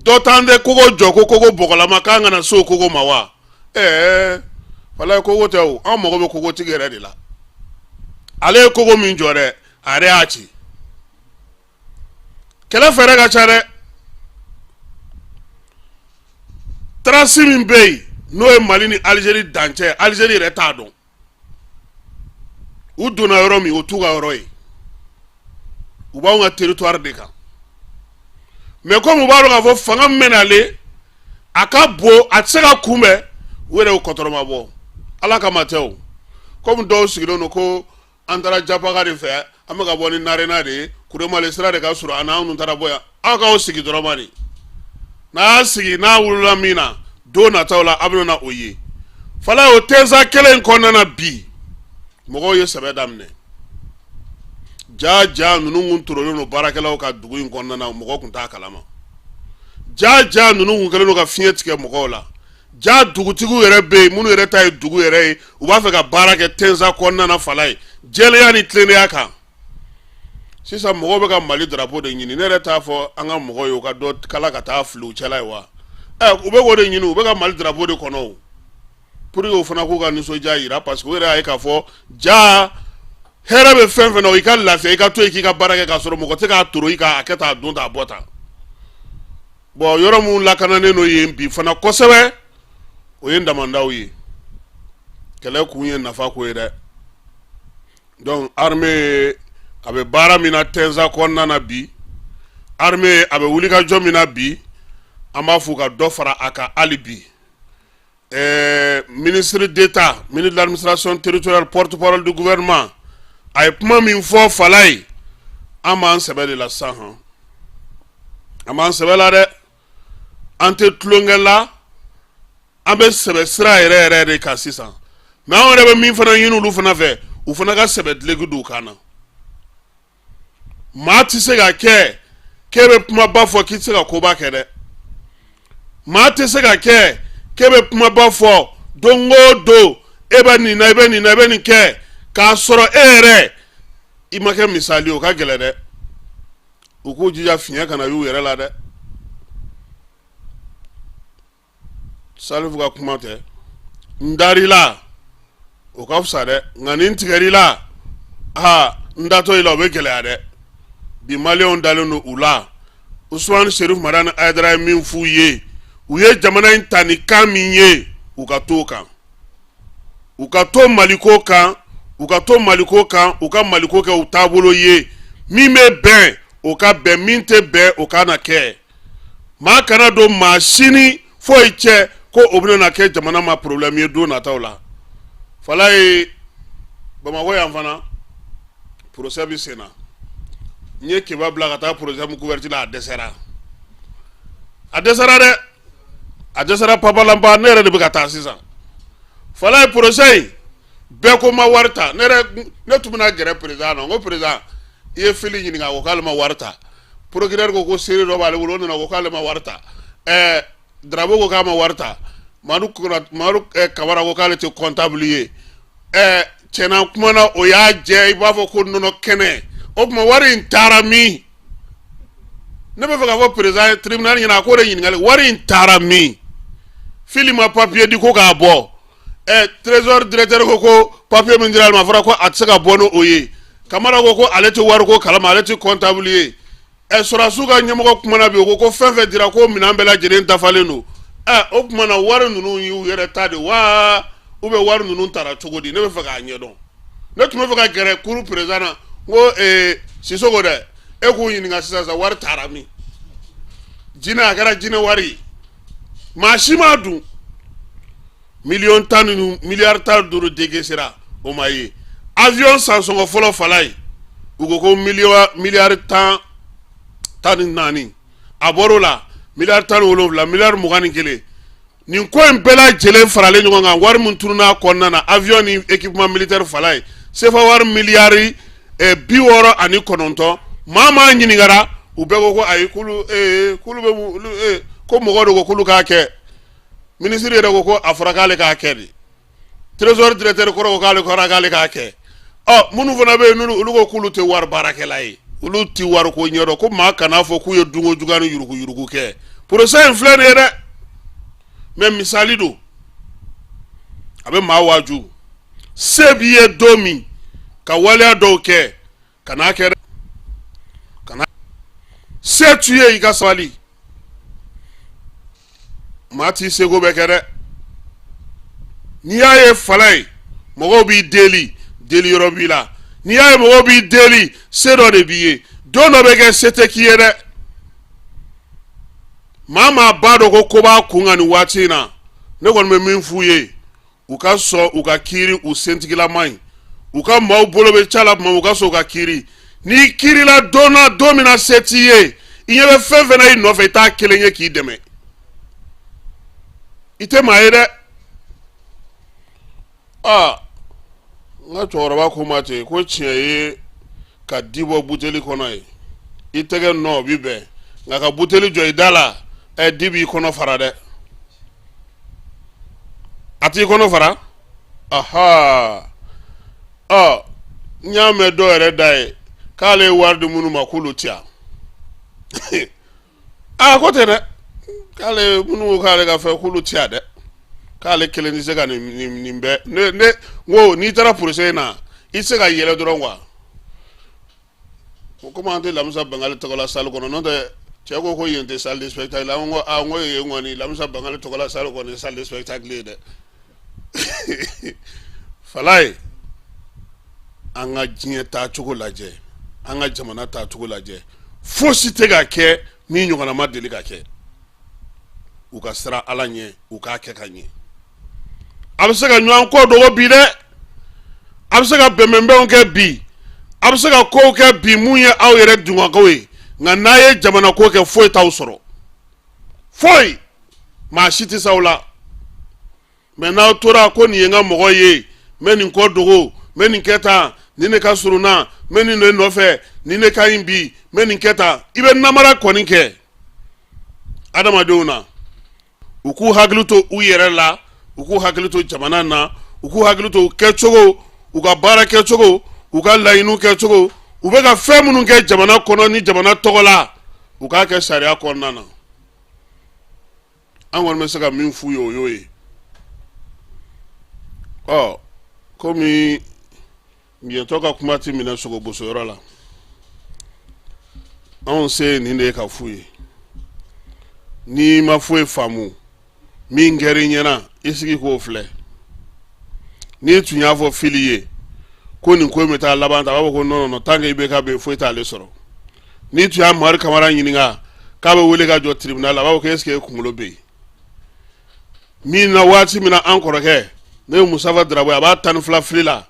Dɔ t'an tɛ kogo jɔ ko kogo bɔgɔlama, k'an kana se o kogo ma wa? Ɛɛ walayi, kogo tɛ o, an mago bɛ kogotigi yɛrɛ de la. Ale ye kogo min jɔ dɛ, a yɛrɛ y'a ci. Kɛlɛ fɛɛrɛ ka ca dɛ. Trace min bɛ yen N'o ye Mali ni Alizeri dancɛ, Alizeri yɛrɛ t'a dɔn. U donna yɔrɔ min, o t'u ka yɔrɔ ye, u b'anw ka territoire de kan. Mais comme u b'a dɔn k'a fɔ fanga min bɛ nalen, a ka bon, a tɛ se ka kunbɛn, u yɛrɛ y'u kɔtɔrɔma bɔ. Ala kama tɛ o, komi dɔw sigilen don ko an taara Japaga de fɛ, an bɛ ka bɔ ni Narena de ye, Kuremale sira de ka surun an na, anw taara bɔ yan. Aw k'aw sigi dɔrɔn ma de, n'a y'a sigi, n'a wolola min na, don nataw la a bɛna na o ye. Fala, o Tɛnsa kelen in kɔnɔna na bi, mɔgɔw ye sɛbɛ daminɛ. Ja ja, ninnu kun torolen don baarakɛlaw ka dugu in kɔnɔna na, mɔgɔ kun t'a kalama. Ja ja, ninnu kun kɛlen don ka fiɲɛ tigɛ mɔgɔw la. Ja, dugutigiw yɛrɛ bɛ yen, minnu yɛrɛ ta ye dugu yɛrɛ ye, u b'a fɛ ka baara kɛ Tɛnsa kɔnɔna na, Fala ye, jɛlenya ni tilennenya kan. Sisan mɔgɔw bɛ ka Mali drapeau de ɲini. Ne yɛrɛ t'a fɔ an ka mɔgɔw ye u ka dɔ kala ka taa fili u cɛla ye wa. Ɛ, u bɛ k'o de ɲini, u bɛ ka Mali drapeau de kɔnɔ o, pour que u fana k'u ka nisɔndiya yira, parce que u yɛrɛ y'a ye k'a fɔ ja hɛrɛ bɛ fɛn fɛn na, i ka lafiya, i ka to yen k'i ka baara kɛ k'a sɔrɔ mɔgɔ tɛ k'a toro i kan, a kɛ tan, a don tan, a bɔ tan. Bon, yɔrɔ minnu lakananen don yen bi fana kosɛbɛ, o ye damandaw ye. Kɛlɛ kun ye nafa ko ye dɛ. Donc armée a bɛ baara min na Tɛnsa kɔnɔna na bi, armée a bɛ wulikajɔ min na bi, an b'a fɔ ka dɔ fara a kan hali bi. Ministre d'État, ministre de l'administration territoriale, porte-parole du gouvernement, a ye kuma min fɔ, Fala ye, an b'an sɛbɛ de la sisan hɔn, an b'an sɛbɛ la dɛ, an tɛ tulonkɛ la, an bɛ sɛbɛ sira yɛrɛ yɛrɛ de kan sisan. Mais anw yɛrɛ bɛ min fana ɲini olu fana fɛ, u fana ka sɛbɛ dileki don u kan na. Maa tɛ se ka kɛ k'e bɛ kumaba fɔ k'i tɛ se ka koba kɛ dɛ. Maa tɛ se ka kɛ k'e bɛ kumaba fɔ don o don, e bɛ nin na, i bɛ nin na, i bɛ nin kɛ, k'a sɔrɔ e yɛrɛ i ma kɛ misali ye. O ka gɛlɛn dɛ. U k'u jija, fiɲɛ kana y'u yɛrɛ la dɛ. Salifu ka kuma tɛ, n dar'i la, o ka fisa dɛ, nka ni n tigɛr'i la, aa, n datɔ i la, o bɛ gɛlɛya dɛ. Bi Maliyɛnw dalen don u la. Usumani Serif Madani Hayidara ye min f'u ye, u ye jamana in ta ni kan min ye, u ka t'o kan, u ka to Maliko kan, u ka to Maliko kan, u ka Maliko kɛ u taabolo ye. Min bɛ bɛn, o ka bɛn, min tɛ bɛn, o kana kɛ. Maa kana don maa si ni foyi cɛ ko o bɛna na kɛ jamana ma problème ye don nataw la. Fala ye, Bamakɔ yan fana, procès bɛ sen na. N ye Keba bila ka taa procès min couverture la, a dɛsɛra, a dɛsɛra dɛ, a dɛsɛra papalanpa. Ne yɛrɛ de bɛ ka taa sisan. Fala ye, procès in bɛɛ ko ma wari ta. Ne yɛrɛ, ne tun bɛna gɛrɛ président na, n ko président, i ye fili ɲininka, a ko k'ale ma wari ta. Procureur ko ko seere dɔ b'ale bolo, o nana ko k'ale ma wari ta. Darabo ko k'a ma wari ta. Madu Madu Kamara ko k'ale tɛ comptable ye. Tiɲɛna, kumana o y'a jɛ, i b'a fɔ ko nɔnɔ kɛnɛ. O tuma wari in taara min? Ne bɛ fɛ k'a fɔ président tribunal ɲɛna, a k'o de ɲininkali, wari in taara min? Fili ma papier di ko k'a bɔ. Trésor directeur ko ko papier min dira ale ma, a fɔra ko a tɛ se ka bɔ n'o ye. Kamara ko ko ale tɛ wariko kalama, ale tɛ comptable ye. Sɔrɔdasiw ka ɲɛmɔgɔ kumana bi, o ko ko fɛn fɛn dira, ko minɛn bɛɛ lajɛlen dafalen don. O tuma na wari ninnu y'u yɛrɛ ta de wa, ou bien wari ninnu taara cogo di? Ne bɛ fɛ k'a ɲɛdɔn. Ne tun bɛ fɛ ka gɛrɛ cour président na, n ko Sisoko dɛ, e k'u ɲininka sisan sa, wari taara min? Jinɛ, a kɛra jinɛ wari ye, maa si m'a dun. Miliyɔn tan ni miliyari 15 décaissera, o ma ye. Avion san sɔngɔ fɔlɔ, Fala ye, u ko ko miliyari 14, a bɔr'o la miliyari 17, miliyari 21. Nin ko in bɛɛ lajɛlen faralen ɲɔgɔn kan, wari min tununna a kɔnɔna na, avion ni équipement militaire, Fala ye, sefa wari miliyari 69. Maa maa ɲininkara, u bɛɛ ko ko ayi, k'olu k'olu bɛ ko mɔgɔ de ko k'olu k'a kɛ. Minisiri yɛrɛ ko ko a fɔra k'ale k'a kɛ de. Trésor directeur kɔrɔ ko k'ale kɔrɔ k'ale k'a kɛ. Ɔ, minnu fana bɛ yen, olu ko k'olu tɛ wari baarakɛla ye, olu tɛ wari ko ɲɛdɔn, ko maa kana fɔ k'u ye dunko juguya ni yurugu yurugu kɛ. Procès in filɛ nin ye dɛ, mais misali don, a bɛ maa waaju. Se b'i ye don min ka waleya dɔw kɛ, kan'a kɛ dɛ, kana. Se t'u ye, i ka sabali. Maa t'i seko bɛɛ kɛ dɛ. N'i y'a ye fala ye, mɔgɔw b'i deli, deli yɔrɔ b'i la. N'i y'a ye mɔgɔw b'i deli, se dɔ de b'i ye. Don dɔ bɛ kɛ, se tɛ k'i ye dɛ. Maa maa b'a dɔn ko ko b'a kun kan nin waati in na, ne kɔni bɛ min f'u ye, u ka sɔn u ka kiiri u sentigilama ye. U ka maaw bolo bɛ ca la tuma min, u ka sɔn u ka kiiri. N'i kiirila don na, don min na se t'i ye, i ɲɛ bɛ fɛn fɛn na i nɔfɛ, i t'a kelen ye k'i dɛmɛ. I tɛ maa ye dɛ. Aa, n ka cɛkɔrɔba ko ma ten ko tiɲɛ ye ka di bɔ buteli kɔnɔ ye, i tɛgɛ nɔ bi bɛn, nka ka buteli jɔ i da la, ɛ, di b'i kɔnɔ fara dɛ. A t'i kɔnɔ fara. Aha, ɔ, n y'a mɛn dɔw yɛrɛ da ye k'ale ye wari di minnu ma k'olu ti yan. Aa, ko tɛ dɛ, k'ale minnu ko k'ale ka fɛn k'olu ti yan dɛ, k'ale kelen tɛ se ka nin bɛɛ. Ne n ko n'i taara procès in na, i tɛ se ka yɛlɛ dɔrɔn quoi. Komi an tɛ Lamisa Bangali tɔgɔla salle kɔnɔ, n'o tɛ cɛ ko ko yen tɛ salle de spectacle. An ko aa, n ko yen kɔni Lamisa Bangali tɔgɔla salle kɔni ye salle de spectacle ye dɛ. Falaye, an ka diɲɛ taacogo lajɛ, an ka jamana taacogo lajɛ, fosi tɛ ka kɛ min ɲɔgɔnna ma deli ka kɛ. U ka siran Ala ɲɛ, u k'a kɛ ka ɲɛ. A bɛ se ka ɲɔgɔn kɔ dogo bi dɛ, a bɛ se ka bɛnbɛnbɛnw kɛ bi, a bɛ se ka kow kɛ bi mun ye aw yɛrɛ dungako ye, nka n'a ye jamana ko kɛ, foyi t'aw sɔrɔ, foyi, maa si tɛ s'aw la. Mɛ n'aw tora ko nin ye n ka mɔgɔ ye, n bɛ nin kɔ dogo, n bɛ nin kɛ tan, nin de ka surun n na, n bɛ nin de nɔfɛ, nin de ka ɲi bi, n bɛ nin kɛ tan, i bɛ namara kɔni kɛ adamadenw na. U k'u hakili to u yɛrɛ la, u k'u hakili to jamana na, u k'u hakili to u kɛcogo, u ka baara kɛcogo, u ka laɲiniw kɛcogo, u bɛ ka fɛn minnu kɛ jamana kɔnɔ ni jamana tɔgɔ la, u k'a kɛ sariya kɔnɔna na. An kɔni bɛ se ka min f'u ye, o y'o ye. Ɔ, komi biɲɛtɔ ka kuma ti minɛ sogobosoyɔrɔ la, anw se ye nin de ye ka f'u ye. N'i ma foyi faamu min kɛra i ɲɛna, i sigi k'o filɛ. N'i tun y'a fɔ Fili ye ko nin ko in bɛ taa laban tan, a b'a fɔ ko non non, tant que IBK bɛ yen, foyi t'ale sɔrɔ. N'i tun y'a Mari Kamara ɲininka k'a bɛ wele ka jɔ tribunal la, a b'a fɔ ko est ce que e kunkolo bɛ yen min na. Waati min na an kɔrɔkɛ, n'o ye Mustafa Darabo ye, a b'a 12 fili la,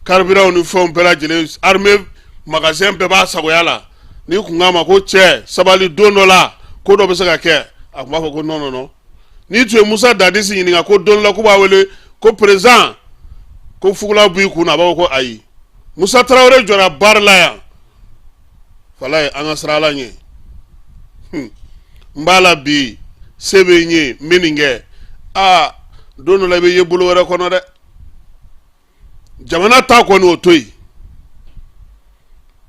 carburant ni fɛnw bɛɛ lajɛlen, armée magasin bɛɛ b'a sagoya la, n'i kun k'a ma ko cɛ sabali, don dɔ la ko dɔ bɛ se ka kɛ, a tun b'a fɔ ko non non non. N'i tun ye Musa Dadisi ɲininka ko don dɔ la k'u b'a wele ko président, ko fugula b'i kun na, a b'a fɔ ko ayi. Musa Tarawele jɔra baara la yan. Falaye, an ka siran Ala ɲɛ. N b'a la bi, se bɛ n ye, n bɛ nin kɛ. Aa, don dɔ la i bɛ ye bolo wɛrɛ kɔnɔ dɛ. Jamana ta kɔni, o to yen.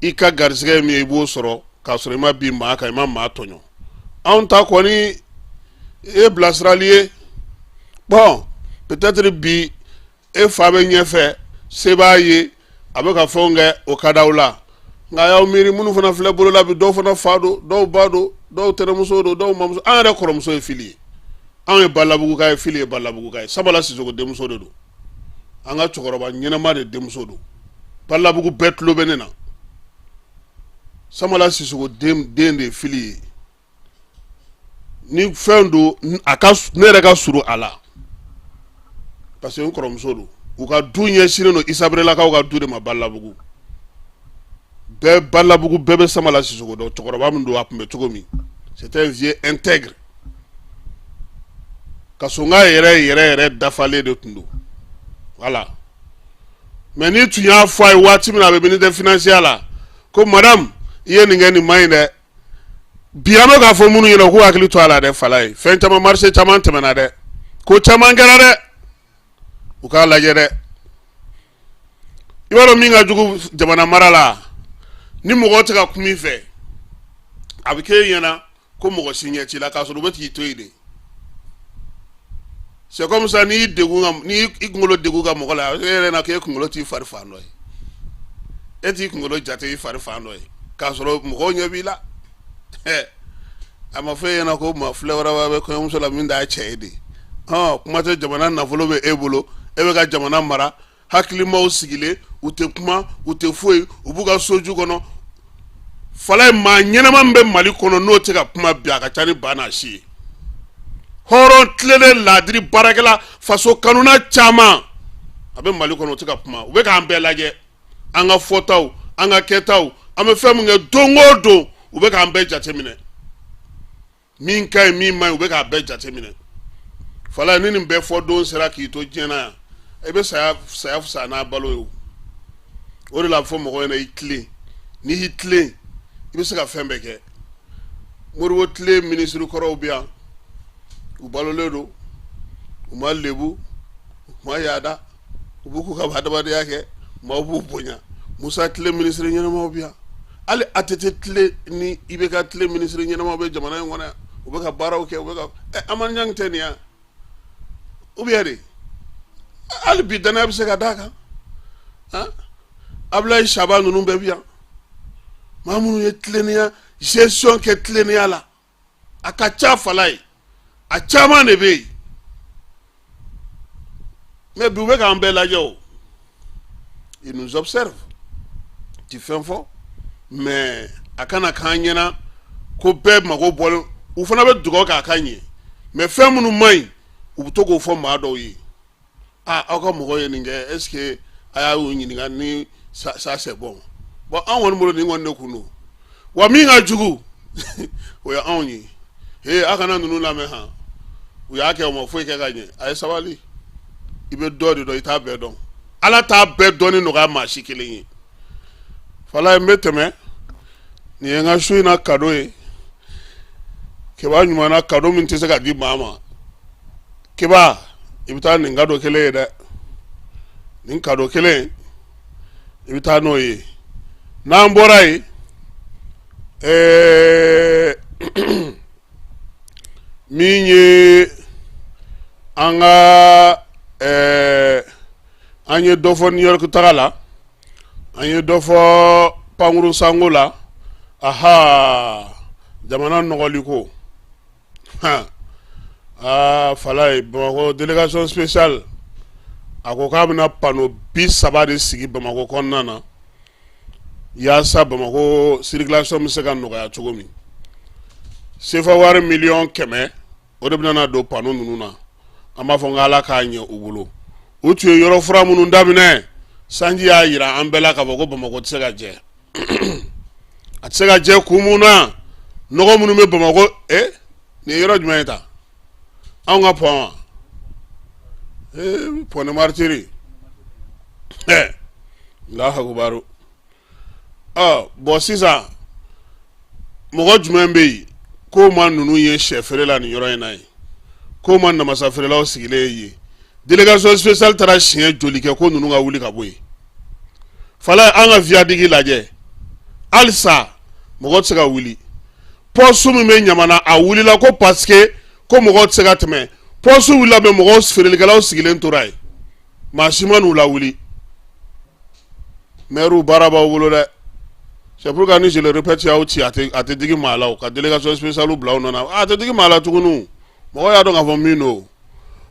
I ka garisɛgɛ ye min ye, i b'o sɔrɔ k'a sɔrɔ i ma bin maa kan, i ma maa tɔɲɔ. Anw ta kɔni ye bilasirali ye. Bon, peut-être bi e fa bɛ ɲɛfɛ, se b'a ye, a bɛ ka fɛnw kɛ, o ka d'aw la. Nka y'aw miiri minnu fana filɛ bolo la bi, dɔw fana fa don, dɔw ba don, dɔw tɛnɛmuso don, dɔw mamuso. An yɛrɛ kɔrɔmuso ye Fili ye, anw ye Balabuguka ye, Fili ye Balabuguka ye. Sabala Sisoko denmuso de don, an ka cɛkɔrɔba ɲɛnama de denmuso don. Balabugu bɛɛ tulo bɛ ne na. Samala Sisoko den de ye Fili ye. Ni fɛn don, a ka ne yɛrɛ ka surun a la parce que n kɔrɔmuso don. U ka du ɲɛsinnen don Isabrelakaw ka du de ma Balabugu. Bɛɛ Balabugu bɛɛ bɛ Samala Sisoko dɔn. Cɛkɔrɔba min don, a tun bɛ cogo min, c'était un vieux intègre, ka sonka yɛrɛ yɛrɛ yɛrɛ dafalen de tun don. Voilà. Mais n'i tun y'a fɔ a ye waati min na a bɛ ministère financier la ko madame, i ye nin kɛ, nin man ɲi dɛ. Bi an bɛ k'a fɔ minnu ɲɛna k'u hakili to a la dɛ. Falaye, fɛn caman, marché caman tɛmɛna dɛ, ko caman kɛra dɛ, u k'a lajɛ dɛ. I b'a dɔn min ka jugu jamana mara la, ni mɔgɔ tɛ ka kuma i fɛ, a bɛ k'e ɲɛna ko mɔgɔ si ɲɛ t'i la, k'a sɔrɔ u bɛ k'i to yen de. C'est comme ça, n'i degun ka n'i i kunkolo degun ka mɔgɔ la, a bɛ e yɛrɛ na k'e kunkolo t'i fari fan dɔ ye, e t'i kunkolo jate i fari fan dɔ ye, k'a sɔrɔ mɔgɔw ɲɛ b'i la. A ma fɔ e ɲɛna ko maa filɛ wɛrɛ bɛ kɔɲɔmuso la min t'a cɛ ye de? Hɔn, kuma tɛ jamana nafolo bɛ e bolo, E bɛ ka jamana mara, hakilimaw sigilen, u tɛ kuma, u tɛ foyi, u b'u ka soju kɔnɔ. Falaye, maa ɲɛnama min bɛ Mali kɔnɔ n'o tɛ ka kuma bi, a ka ca ni ba n'a si ye. Hɔrɔn tilennen, laadiri baarakɛla, faso kanuna caman a bɛ Mali kɔnɔ, u tɛ ka kuma. U bɛ k'an bɛɛ lajɛ, an ka fɔtaw, an ka kɛtaw, an bɛ fɛn min kɛ don o don, u bɛ k'an bɛɛ jateminɛ. Min ka ɲi, min man ɲi, u bɛ k'a bɛɛ jateminɛ. Falaye, ni nin bɛɛ fɔ don sera k'i to diɲɛ na yan, i bɛ saya, saya fisaya n'a balo ye. O de la a bɛ fɔ mɔgɔ ɲɛna, i tilen. N'i y'i tilen, i bɛ se ka fɛn bɛɛ kɛ. Modibo tile minisiri kɔrɔw bɛ yan, u balolen don, u ma lebu, u ma yaada, u b'u k'u ka adamadenya kɛ, maaw b'u bonya. Musa tile minisiri ɲɛnamaw bɛ yan, hali ATT tile ni IBK tile minisiri ɲɛnamaw bɛ jamana in kɔnɔ yan, u bɛ ka baaraw kɛ, u bɛ ka Amadu Ɲangi tɛ nin yan ou bien de? Hali bi danaya bɛ se ka d'a kan. Han, Abulayi Saba ninnu bɛɛ bɛ yan, maa minnu ye tilennenya gestion kɛ tilennenya la, a ka ca. Falaye, a caman de bɛ yen, mais bi u bɛ k'an bɛɛ lajɛ o, ils nous observent. Ti fɛn fɔ, mais a kana k'an ɲɛna ko bɛɛ mago bɔlen. U fana bɛ dugawu k'a ka ɲɛ, mais fɛn minnu man ɲi, u bɛ to k'o fɔ maa dɔw ye: aa, aw ka mɔgɔ ye nin kɛ, est ce que a y'a y'u ɲininka ni ça c'est bon? Bon, an kɔni bolo, nin kɔni de kun don wa. Min ka jugu, o ye anw ye. He, a kana ninnu lamɛn. Han, u y'a kɛ, u ma foyi kɛ ka ɲɛ. A ye sabali, i bɛ dɔ de dɔn, i t'a bɛɛ dɔn. Ala t'a bɛɛ dɔnni nɔgɔya maa si kelen ye. Falaye, n bɛ tɛmɛ. Nin ye n ka su in na cadeau ye. Keba ɲuman na, cadeau min tɛ se ka di maa ma. Keba, i bɛ taa nin cadeau kelen ye dɛ, nin cadeau kelen, i bɛ taa n'o ye. N'an bɔra yen, min ye an ka an ye dɔ fɔ New York taga la, an ye dɔ fɔ pankuru sanko la. Aha, jamana nɔgɔli ko. Aa, Falaye, Bamakɔ délégation spéciale a ko k'a bɛna panneau 30 de sigi Bamakɔ kɔnɔna na, yaasa Bamakɔ circulation bɛ se ka nɔgɔya cogo min. Sefa wari miliyɔn 100, o de bɛna don panneau ninnu na. An b'a fɔ n ko Ala k'a ɲɛ u bolo. U tun ye yɔrɔ fura minnu daminɛ, sanji y'a jira an bɛɛ la k'a fɔ ko Bamakɔ tɛ se ka jɛ. A tɛ se ka jɛ kun mun na? Nɔgɔ minnu bɛ Bamakɔ. Nin ye yɔrɔ jumɛn ye ta? Anw ka pont wa? Pont des Martyrs. Allahu akubaru. Ɔ bɔn, sisan mɔgɔ jumɛn bɛ yen k'o ma ninnu ye sɛ feere la nin yɔrɔ in na yen, k'o ma namasa feerelaw sigilen ye? Délégation spéciale taara siɲɛ joli kɛ ko ninnu ka wuli ka bɔ yen? Falaye, an ka viaduc lajɛ, halisa mɔgɔ tɛ se ka wuli. Poste min bɛ Ɲamana, a wulila ko parce que ko mɔgɔw tɛ se ka tɛmɛ. Poste wulila, mais mɔgɔw, feerelikɛlaw sigilen tora yen, maa si ma n'u lawuli. Maires, baara b'aw bolo dɛ. C'est pourquoi ni je le répète, y'aw ci, a tɛ digi maa la. O ka délégation spéciale bila aw nɔ na, a tɛ digi maa la tuguni. Mɔgɔw y'a dɔn k'a fɔ min don.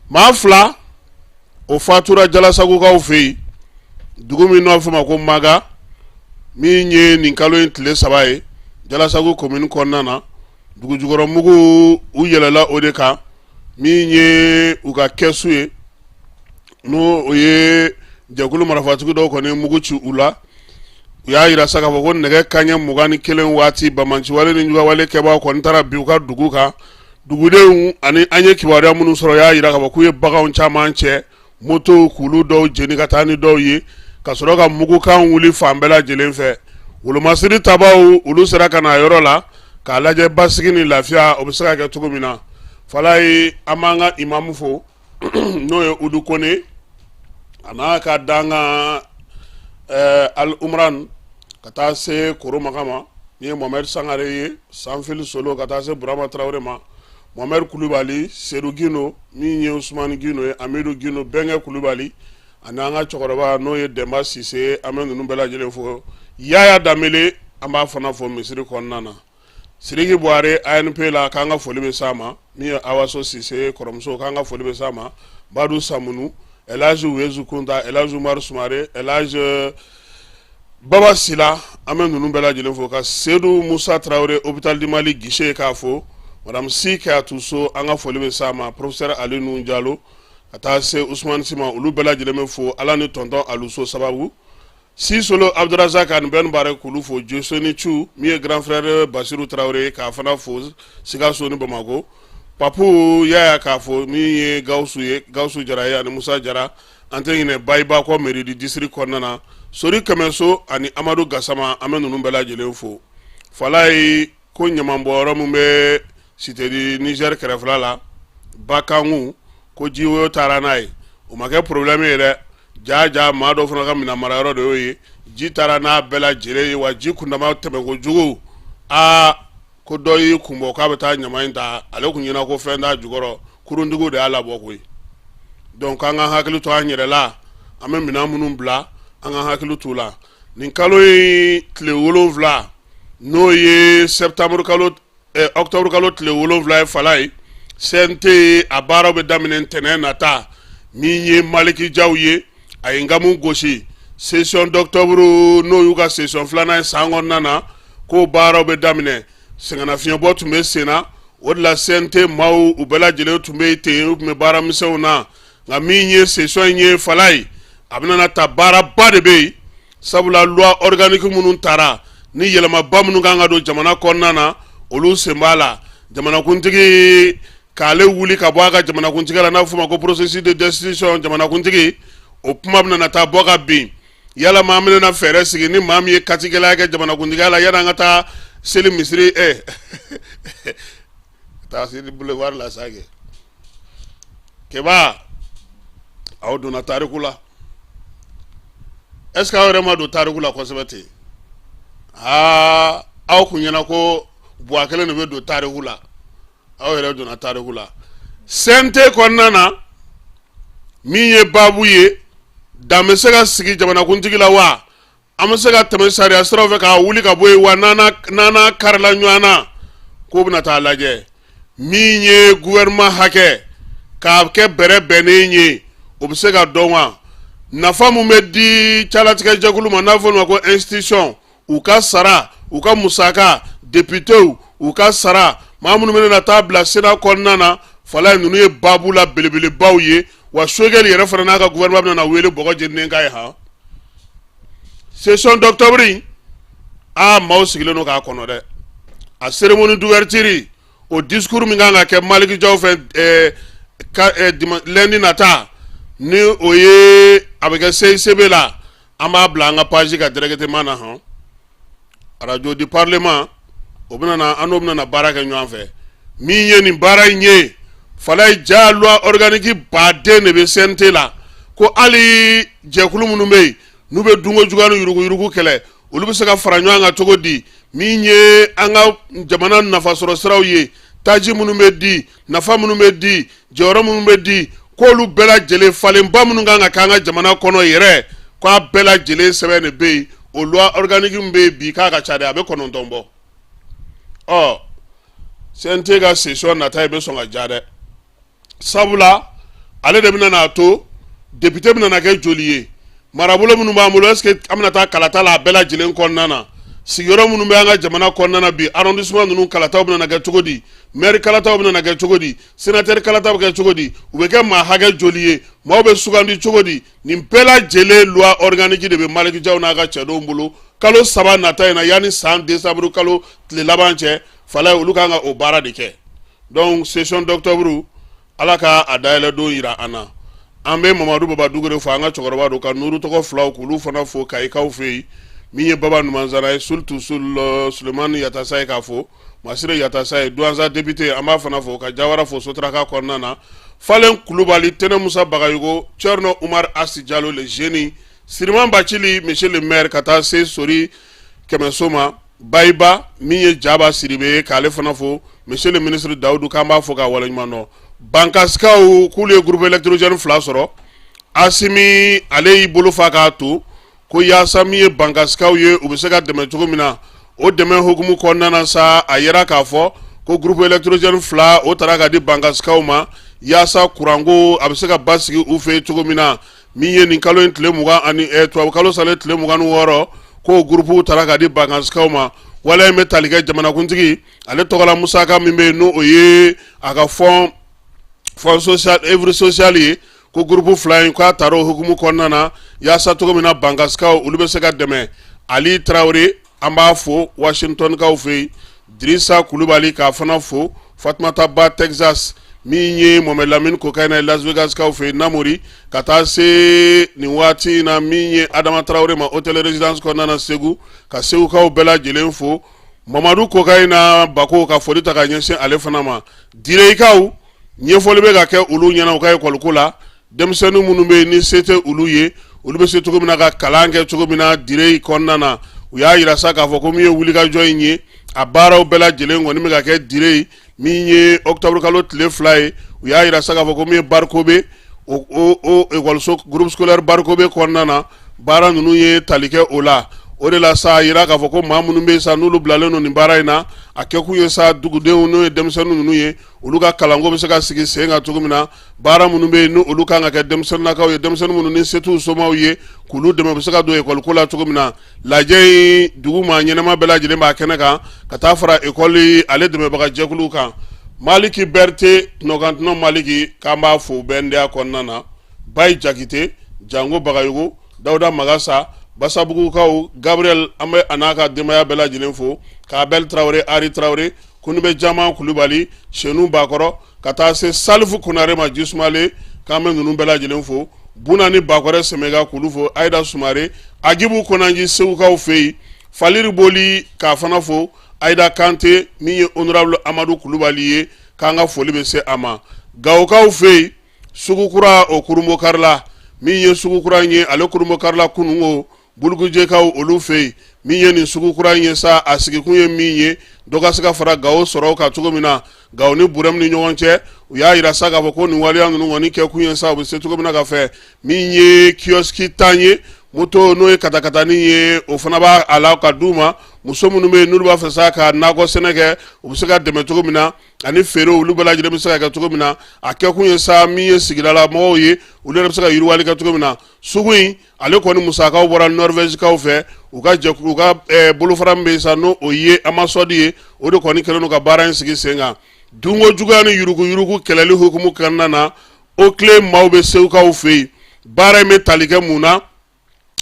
Maa fila o fatura Jalasagukaw fɛ yen, dugu min n'a fɔ ma ko Maga, min ye nin kalo in tile 3 ye, Jalasagu commune kɔnɔna na. Dugujukɔrɔmugu u yɛlɛla o de kan, min ye u ka kɛsu ye, n'o o ye jɛkulu marifatigi dɔw kɔni mugu ci u la. U y'a jira sa k'a fɔ ko nɛgɛ kanɲɛ 21 waati, banbaanciwale ni juguyawale kɛbaaw kɔni taara bin u ka dugu kan. Dugudenw ani an ye kibaruya minnu sɔrɔ y'a jira k'a fɔ k'u ye baganw caman cɛ, motow k'olu dɔw jeni ka taa ni dɔw ye, ka sɔrɔ ka mugukan wuli fan bɛɛ lajɛlen fɛ. Wolomasiri tabaw, olu sera ka na yɔrɔ la k'a lajɛ basigi ni lafiya o bɛ se ka kɛ cogo min na. Falaye, an b'an ka imamu fo, n'o ye Udu Kone, a n'a ka dankan Al Umran, ka taa se Koromaga ma, ni ye Mohamed Sangare ye, Sanfili Solo, ka taa se Burama Tarawele ma, Mohamed Kulubali, Sedu Gindo, min ye Usumani Gindo ye, Amidu Gindo, Bɛnkɛ Kulubali, ani an ka cɛkɔrɔba n'o ye Dɛnba Sise. An bɛ ninnu bɛɛ lajɛlen fo. Yaya Danbele, an b'a fana fo misiri kɔnɔna na. Sidiki Buware, ANP la, k'an ka foli bɛ s'a ma. Min ye Awaso Sise kɔrɔmuso, k'an ka foli bɛ s'a ma. Badu Samunu. Elhaji Wezu Kunta, Elhaji Umaru Sumare, Elhaji Baba Sila, an bɛ ninnu bɛɛ lajɛlen fo ka Sedu Musa Tarawele hôpital du Mali guichet k'a fo, madame Si Kayatu So, an ka foli bɛ s'a ma, professeur Ali Nuhu Jalo, ka taa se Usumani Si ma, olu bɛɛ lajɛlen bɛ fo Ala ni tonton Aluso sababu. Sisolo Abdurazak ani Ben Bare k'olu fo, Josoni Cu min ye grand frère Basiru Tarawele ye k'a fana fo Sikaso ni Bamakɔ, Papu Yaya k'a fo min ye Gawusu ye, Gawusu Jara ye ani Musa Jara, an tɛ ɲinɛ Bayiba kɔ mairie du district kɔnɔna na, Sori Kɛmɛso ani Amadu Gasama, an bɛ ninnu bɛɛ lajɛlen fo. Falayi ko ɲamanbɔyɔrɔ min bɛ cité du Niger kɛrɛfɛla la, Bakangu, ko jiwoyo taara n'a ye, o ma kɛ problème ye dɛ, jaa jaa maa dɔ fana ka minɛn marayɔrɔ de y'o ye, ji taara n'a bɛɛ lajɛlen ye, wa ji kundama tɛmɛ kojugu, aa ko dɔ y'i kun bɔ k'a bɛ taa ɲama in ta, ale kun ɲɛna ko fɛn t'a jukɔrɔ, kuruntigiw de y'a labɔ koyi. Donc an ka hakili to an yɛrɛ la, an bɛ minɛn minnu bila, an ka hakili t'u la. Nin kalo in tile 7, n'o ye septembre kalo, octobre kalo tile 7 ye, Falayi, CNT a baaraw bɛ daminɛ ntɛnɛn nata. Min ye Maliki Jaw ye, a ye nkamu gosi session d'octobre, n'o y'u ka session filanan ye san kɔnɔna na, k'o baaraw bɛ daminɛ. Sɛgɛnnafiɲɛbɔ tun bɛ sen na, o de la CNT maaw u bɛɛ lajɛlen tun bɛ ten, u tun bɛ baaramisɛnw na. Nka min ye session in ye, Falayi, a bɛna ta baaraba de bɛ yen, sabula loi organique minnu taara ni yɛlɛmaba minnu kan ka don jamana kɔnɔna na, olu sen b'a la. Jamanakuntigi k'ale wuli ka bɔ a ka jamanakuntigiya la, n'a fɔ ma ko processus de destitution jamanakuntigi, o kuma bɛna taa bɔ ka bin. Yalama an bɛna fɛɛrɛ sigi ni maa min ye katigɛlɛya kɛ jamanakuntigiya la, yanni an ka taa seli misiri taa seli boulevard la sa kɛ. Keba, aw donna tariku la. Est ce que aw yɛrɛ ma don tariku la kosɛbɛ ten? Aa, aw kun ɲɛna ko Buwa kelen de bɛ don tariku la, aw yɛrɛ donna tariku la. CNT kɔnɔna na, min ye baabu ye, dan bɛ se ka sigi jamanakuntigi la wa? An bɛ se ka tɛmɛ sariya siraw fɛ k'a wuli ka bɔ yen wa? N'an karila ɲɔgɔn na, k'o bɛna taa lajɛ. Min ye gouvernement hakɛ k'a kɛ bɛrɛ bɛnnen ye, o bɛ se ka dɔn wa? Nafa min bɛ di calatigɛ jɛkulu ma, n'a fɔ ma ko institution, u ka sara, u ka musaka, députéw u ka sara, maa minnu bɛna taa bila Sénat kɔnɔna na, Falayi, ninnu ye baabu la belebelebaw ye. Wa Choguel yɛrɛ fana n'a ka gouvernement bɛna wele bɔgɔ jeninen k'a ye han. Session d'octobre in, aa, maaw sigilen don k'a kɔnɔ dɛ. A cérémonie d'ouverture, o discours min kan ka kɛ Maliki Jaw fɛ lundi nata, ni o ye a bɛ kɛ CICB la, an b'a bila an ka page kan directement na hɔn. Radio du parlement, o bɛna na, an n'o bɛna na baara kɛ ɲɔgɔn fɛ. Min ye nin baara in ye, Falayi, ja loi organique baden de bɛ CNT la, ko hali jɛkulu minnu bɛ yen n'u bɛ dunko juguya ni yuruguyurugu kɛlɛ, olu bɛ se ka fara ɲɔgɔn kan cogo di? Min ye an ka jamana nafasɔrɔ siraw ye, taji minnu bɛ di, nafa minnu bɛ di, jɔyɔrɔ minnu bɛ di, k'olu bɛɛ lajɛlen falenba minnu kan ka kɛ an ka jamana kɔnɔ yɛrɛ, k'a bɛɛ lajɛlen sɛbɛn de bɛ yen. O loi organique min bɛ yen bi, k'a ka ca dɛ, a bɛ 9 bɔ. Ɔ, CNT ka session nata i bɛ sɔn ka ja dɛ, sabula ale de bɛna n'a to député bɛna na kɛ joli ye, marabolo minnu b'an bolo, est ce que an bɛna taa kalata la a bɛɛ lajɛlen kɔnɔna na, sigiyɔrɔ minnu bɛ an ka jamana kɔnɔna na bi, arrondissement ninnu kalataw bɛna na kɛ cogo di, maire kalataw bɛna na kɛ cogo di, sénateur kalataw bɛ kɛ cogo di, u bɛ kɛ maa hakɛ joli ye, maaw bɛ sugandi cogo di? Nin bɛɛ lajɛlen loi organique de bɛ Maliki Jaw n'a ka cɛdenw bolo. Kalo 3 nata in na, yanni san décembre kalo tile laban cɛ, Falayi, olu kan ka o baara de kɛ. Donc session d'octobre, Ala ka a dayɛlɛ don yira an na. An bɛ Mamadu Baba Dugure fo, an ka cɛkɔrɔba don, ka Nuru tɔgɔ filaw k'olu fana fo Kayikaw fɛ yen. Min ye Baba Numanzana ye, surtout Sulemani Yatasa ye k'a fo, Masire Yatasa ye, Duwanza député, an b'a fana fo, ka Jawara fo Sotaraka kɔnɔna na, Falen Kulubali, Tɛnɛ Musa Bagayogo, Thierno Umar Asi Jalo le génie, Siriman Bacili, monsieur le maire, ka taa se Sori Kɛmɛso ma, Bayiba, min ye Jaba Siribe ye, k'ale fana fo, monsieur le ministre Dawudu, k'an b'a fo k'a waleɲuman dɔn. Bankasikaw k'olu ye groupe électrogène 2 sɔrɔ. Asimi ale y'i bolo fa k'a to ko yaasa min ye bankasikaw ye, u bɛ se ka dɛmɛ cogo min na, o dɛmɛ hukumu kɔnɔna na sa, a yira k'a fɔ ko groupe électrogène 2 o taara ka di bankasikaw ma. yaasa kuranko a bɛ se ka basigi u fɛ cogo min na. Min ye nin kalo in tile 20 ani tubabu kalo salen tile 26, k'o gurupuw tara ka di Bankassikaw ma. Waleya in bɛ tali kɛ jamanakuntigi ale tɔgɔla musaka min bɛ yen, n'o ye a ka fonds social œuvre sociale ye, ko gurupu fila in k'a taara o hukumu kɔnɔna na yaasa cogo min na Bankassikaw olu bɛ se ka dɛmɛ. Ali Tarawele, an b'a fo Washingtonkaw fɛ yen. Dirisa Kulubali, k'a fana fo. Fatumata Ba, Texas. Min ye Mohamed Lamine Kokayina ye Las Vegaskaw fɛ yen, Namori, ka taa se nin waati in na min ye Adama Tarawele ma hôtel résidence kɔnɔna na Segu, ka Segukaw bɛɛ lajɛlen fo. Mamadu Kokayina Bako, ka foli ta ka ɲɛsin ale fana ma. Direyikaw, ɲɛfɔli bɛ ka kɛ olu ɲɛna u ka ekɔliko la. Denmisɛnnin minnu bɛ yen ni se tɛ olu ye, olu bɛ se cogo min na ka kalan kɛ cogo min na Direyi kɔnɔna na. U y'a yira sa k'a fɔ ko min ye wulikajɔ in ye, a baaraw bɛɛ lajɛlen kɔni bɛ ka kɛ Direyi. Min ye octobre kalo tile 2 ye, u y'a yira sa k'a fɔ ko min ye Barikobe, o ekɔliso groupe scolaire Barikobe kɔnɔna na, baara ninnu ye tali kɛ o la. O de la sa, a yira k'a fɔ ko maa minnu bɛ yen sa, n'olu bilalen don nin baara in na, a kɛkun ye sa dugudenw, n'o ye denmisɛnnin ninnu ye, olu ka kalanko bɛ se ka sigi sen kan cogo min na. Baara minnu bɛ yen ni olu kan ka kɛ denmisɛnninnakaw ye, denmisɛnnin minnu ni se t'u somaw ye, k'olu dɛmɛ, u bɛ se ka don ekɔliko la cogo min na. Lajɛ in, dugu maa ɲɛnama bɛɛ lajɛlen b'a kɛnɛ kan, ka taa fara ekɔli ale dɛmɛbaga jɛkuluw kan. Maliki Berete tɔnɔkantɔnɔ Maliki, k'an b'a fo BNDA kɔnɔna na. Bayi Jakite, Jango Bagayogo, Dawuda Magasa, Basabugukaw, Gabriel, an bɛ a n'a ka denbaya bɛɛ lajɛlen fo. K'Abel Tarawele, Ari Tarawele, Kunube Jama Kulubali, Senu Bakɔrɔ, ka taa se Salifu Konare ma Jisumale, k'an bɛ ninnu bɛɛ lajɛlen fo. Buna ni Bakɔrɛ Sɛmɛga, k'olu fo. Ayida Sumare, Agibu Konanji, Segukaw fɛ yen. Faliri Boli, k'a fana fo. Ayida Kante, min ye honorable Amadu Kulubali ye, k'an ka foli bɛ se a ma. Gawokaw fɛ yen, Sugukura o kurunbonkarila, min ye sugukura in ye, ale kurunbonkarila kununko Bulugujɛkaw olu fɛ yen. Min ye nin sugukura in ye sa, a sigikun ye min ye, dɔ ka se ka fara Gawo sɔrɔ kan cogo min na, Gawo ni Burɛmu ni ɲɔgɔn cɛ. U y'a yira sa k'a fɔ ko nin waleya ninnu kɔni kɛkun ye sa, u bɛ se cogo min na ka fɛ min ye kiosque 10 ye, moto n'o ye katakatani ye, o fana b'a a la ka d'u ma. Muso minnu bɛ yen n'olu b'a fɛ sa ka nakɔ sɛnɛ kɛ, u bɛ se ka dɛmɛ cogo min na, ani feere olu bɛɛ lajɛlen bɛ se ka kɛ cogo min na. A kɛkun ye sa min ye sigidala mɔgɔw ye, olu yɛrɛ bɛ se ka yiriwali kɛ cogo min na. Sugu in ale kɔni musakaw bɔra Norvègekaw fɛ, u ka jɛkulu, u ka bolofara min bɛ yen sa, n'o o ye Amasɔdi ye, o de kɔni kɛlen don ka baara in sigi sen kan. Dunko juguya ni yuruguyurugu kɛlɛli hukumu kɔnɔna na, OCLEI maaw bɛ Segukaw fɛ yen. Baara in bɛ tali kɛ mun na?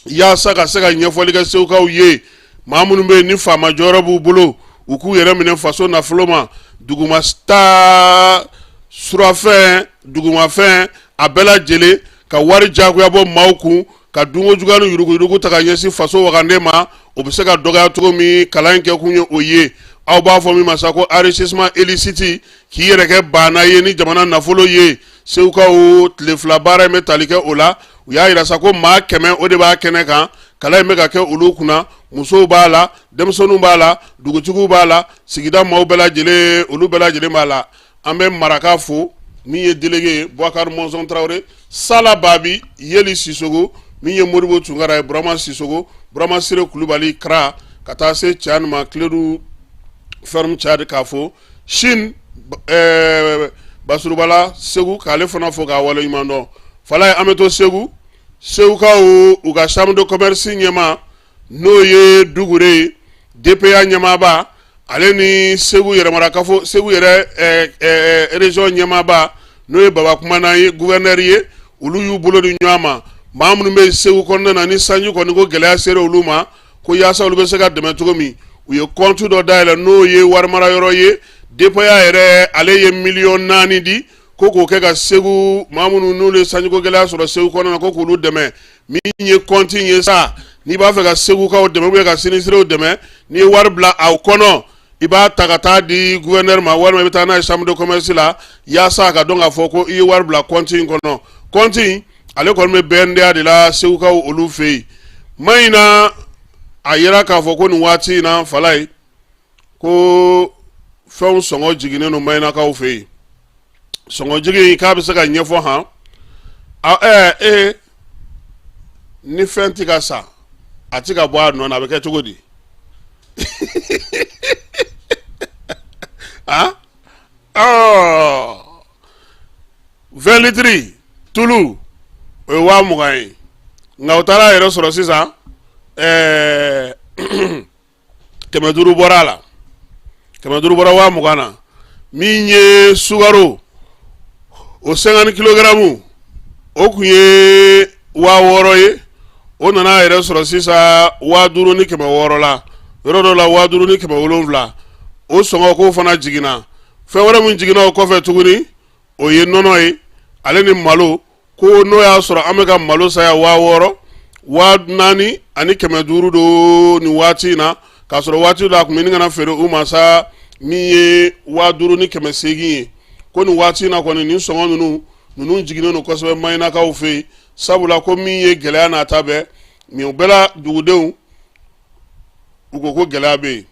Yaasa ka se ka ɲɛfɔli kɛ Segukaw ye, maa minnu bɛ yen ni faama jɔyɔrɔ b'u bolo, u k'u yɛrɛ minɛ faso nafolo ma, duguma taa surafɛn, dugumafɛn, a bɛɛ lajɛlen, ka wari jagoya bɔ maaw kun, ka dunko juguya ni yuruguyurugu ta ka ɲɛsin faso wagande ma, o bɛ se ka dɔgɔya cogo min. Kalan in kɛkun ye o ye. Aw b'a fɔ min ma sa ko enrichissement illicite, k'i yɛrɛ kɛ baana ye ni jamana nafolo ye. Segukaw, tile 2 baara in bɛ tali kɛ o la. U y'a yira sa ko maa 100, o de b'a kɛnɛ kan. Kalan in bɛ ka kɛ olu kunna, musow b'a la, denmisɛnninw b'a la, dugutigiw b'a la, sigida maaw bɛɛ lajɛlen, olu bɛɛ lajɛlen b'a la. An bɛ maraka fo, min ye délégué ye, Boubacar Mɔnzɔn Tarawele, Sala Babi, Yeli Sisogo, min ye Modibo Tunkara ye, Burama Sisogo, Burama Sire Kulubali Kara, ka taa se Cani ma, Kiledu ferme Cadi, k'a fo. Sine Basurubala Segu, k'ale fana fo k'a waleɲuman dɔn. Falaye, an bɛ to Segu. Segukaw, u ka chambre de commerce ɲɛmaa, n'o ye Dugure ye, DPA ɲɛmaaba, ale ni Segu yɛrɛmarakafo, Segu yɛrɛ région ɲɛmaaba, n'o ye Baba Kumana ye, gouverneur ye, olu y'u bolo di ɲɔgɔn ma. Maa minnu bɛ Segu kɔnɔna na ni sanji kɔni ko gɛlɛya sera olu ma, ko yaasa olu bɛ se ka dɛmɛ cogo min, u ye compte dɔ dayɛlɛ, n'o ye warimara yɔrɔ ye. DPA yɛrɛ, ale ye miliyɔn 4 di ko k'o kɛ ka Segu maa minnu n'olu ye sanjiko gɛlɛya sɔrɔ Segu kɔnɔna na, ko k'olu dɛmɛ. Min ye compte ye sa, n'i b'a fɛ ka Segukaw dɛmɛ ou bien ka sinistrés dɛmɛ, n'i ye wari bila aw kɔnɔ, i b'a ta ka taa di gouverneur ma, walima i bɛ taa n'a ye chambre de commerce la, yaasa a ka dɔn k'a fɔ ko i ye wari bila compte in kɔnɔ. Compte in, ale kɔni bɛ BNDA de la, Segukaw olu fɛ yen. Mayina, a yira k'a fɔ ko nin waati in na, Falaye, ko fɛnw sɔngɔ jiginnen don Mayinakaw fɛ yen. Sɔngɔ jigin k'a bɛ se ka ɲɛfɔ han? Ɛɛ, ee, ni fɛn tɛ ka san, a tɛ ka bɔ a nɔ na, a bɛ kɛ cogo di? A 20 litres tulu o ye 20.000 ye, nka o taara a yɛrɛ sɔrɔ sisan 500 bɔra a la, 500 bɔra 20.000 na. Min ye sukaro, o 50 kilogaramu, o tun ye 6.000 ye, o nana a yɛrɛ sɔrɔ sisan 5.600 la, yɔrɔ dɔ la 5.700. O sɔngɔ k'o fana jiginna. Fɛn wɛrɛ min jiginna o kɔfɛ tuguni, o ye nɔnɔ ye, ale ni malo. Ko n'o y'a sɔrɔ an bɛ ka malo san yan 6.000, 4.500 don nin waati in na, k'a sɔrɔ waati dɔ a tun bɛ ɲini ka na feere u ma sa min ye 5.800 ye. Ko nin waati in na kɔni, nin sɔngɔ ninnu jiginnen don kosɛbɛ Mahinakaw fɛ yen, sabula ko min ye gɛlɛya n'a ta bɛɛ, nin bɛɛ la dugudenw u ko ko gɛlɛya bɛ yen.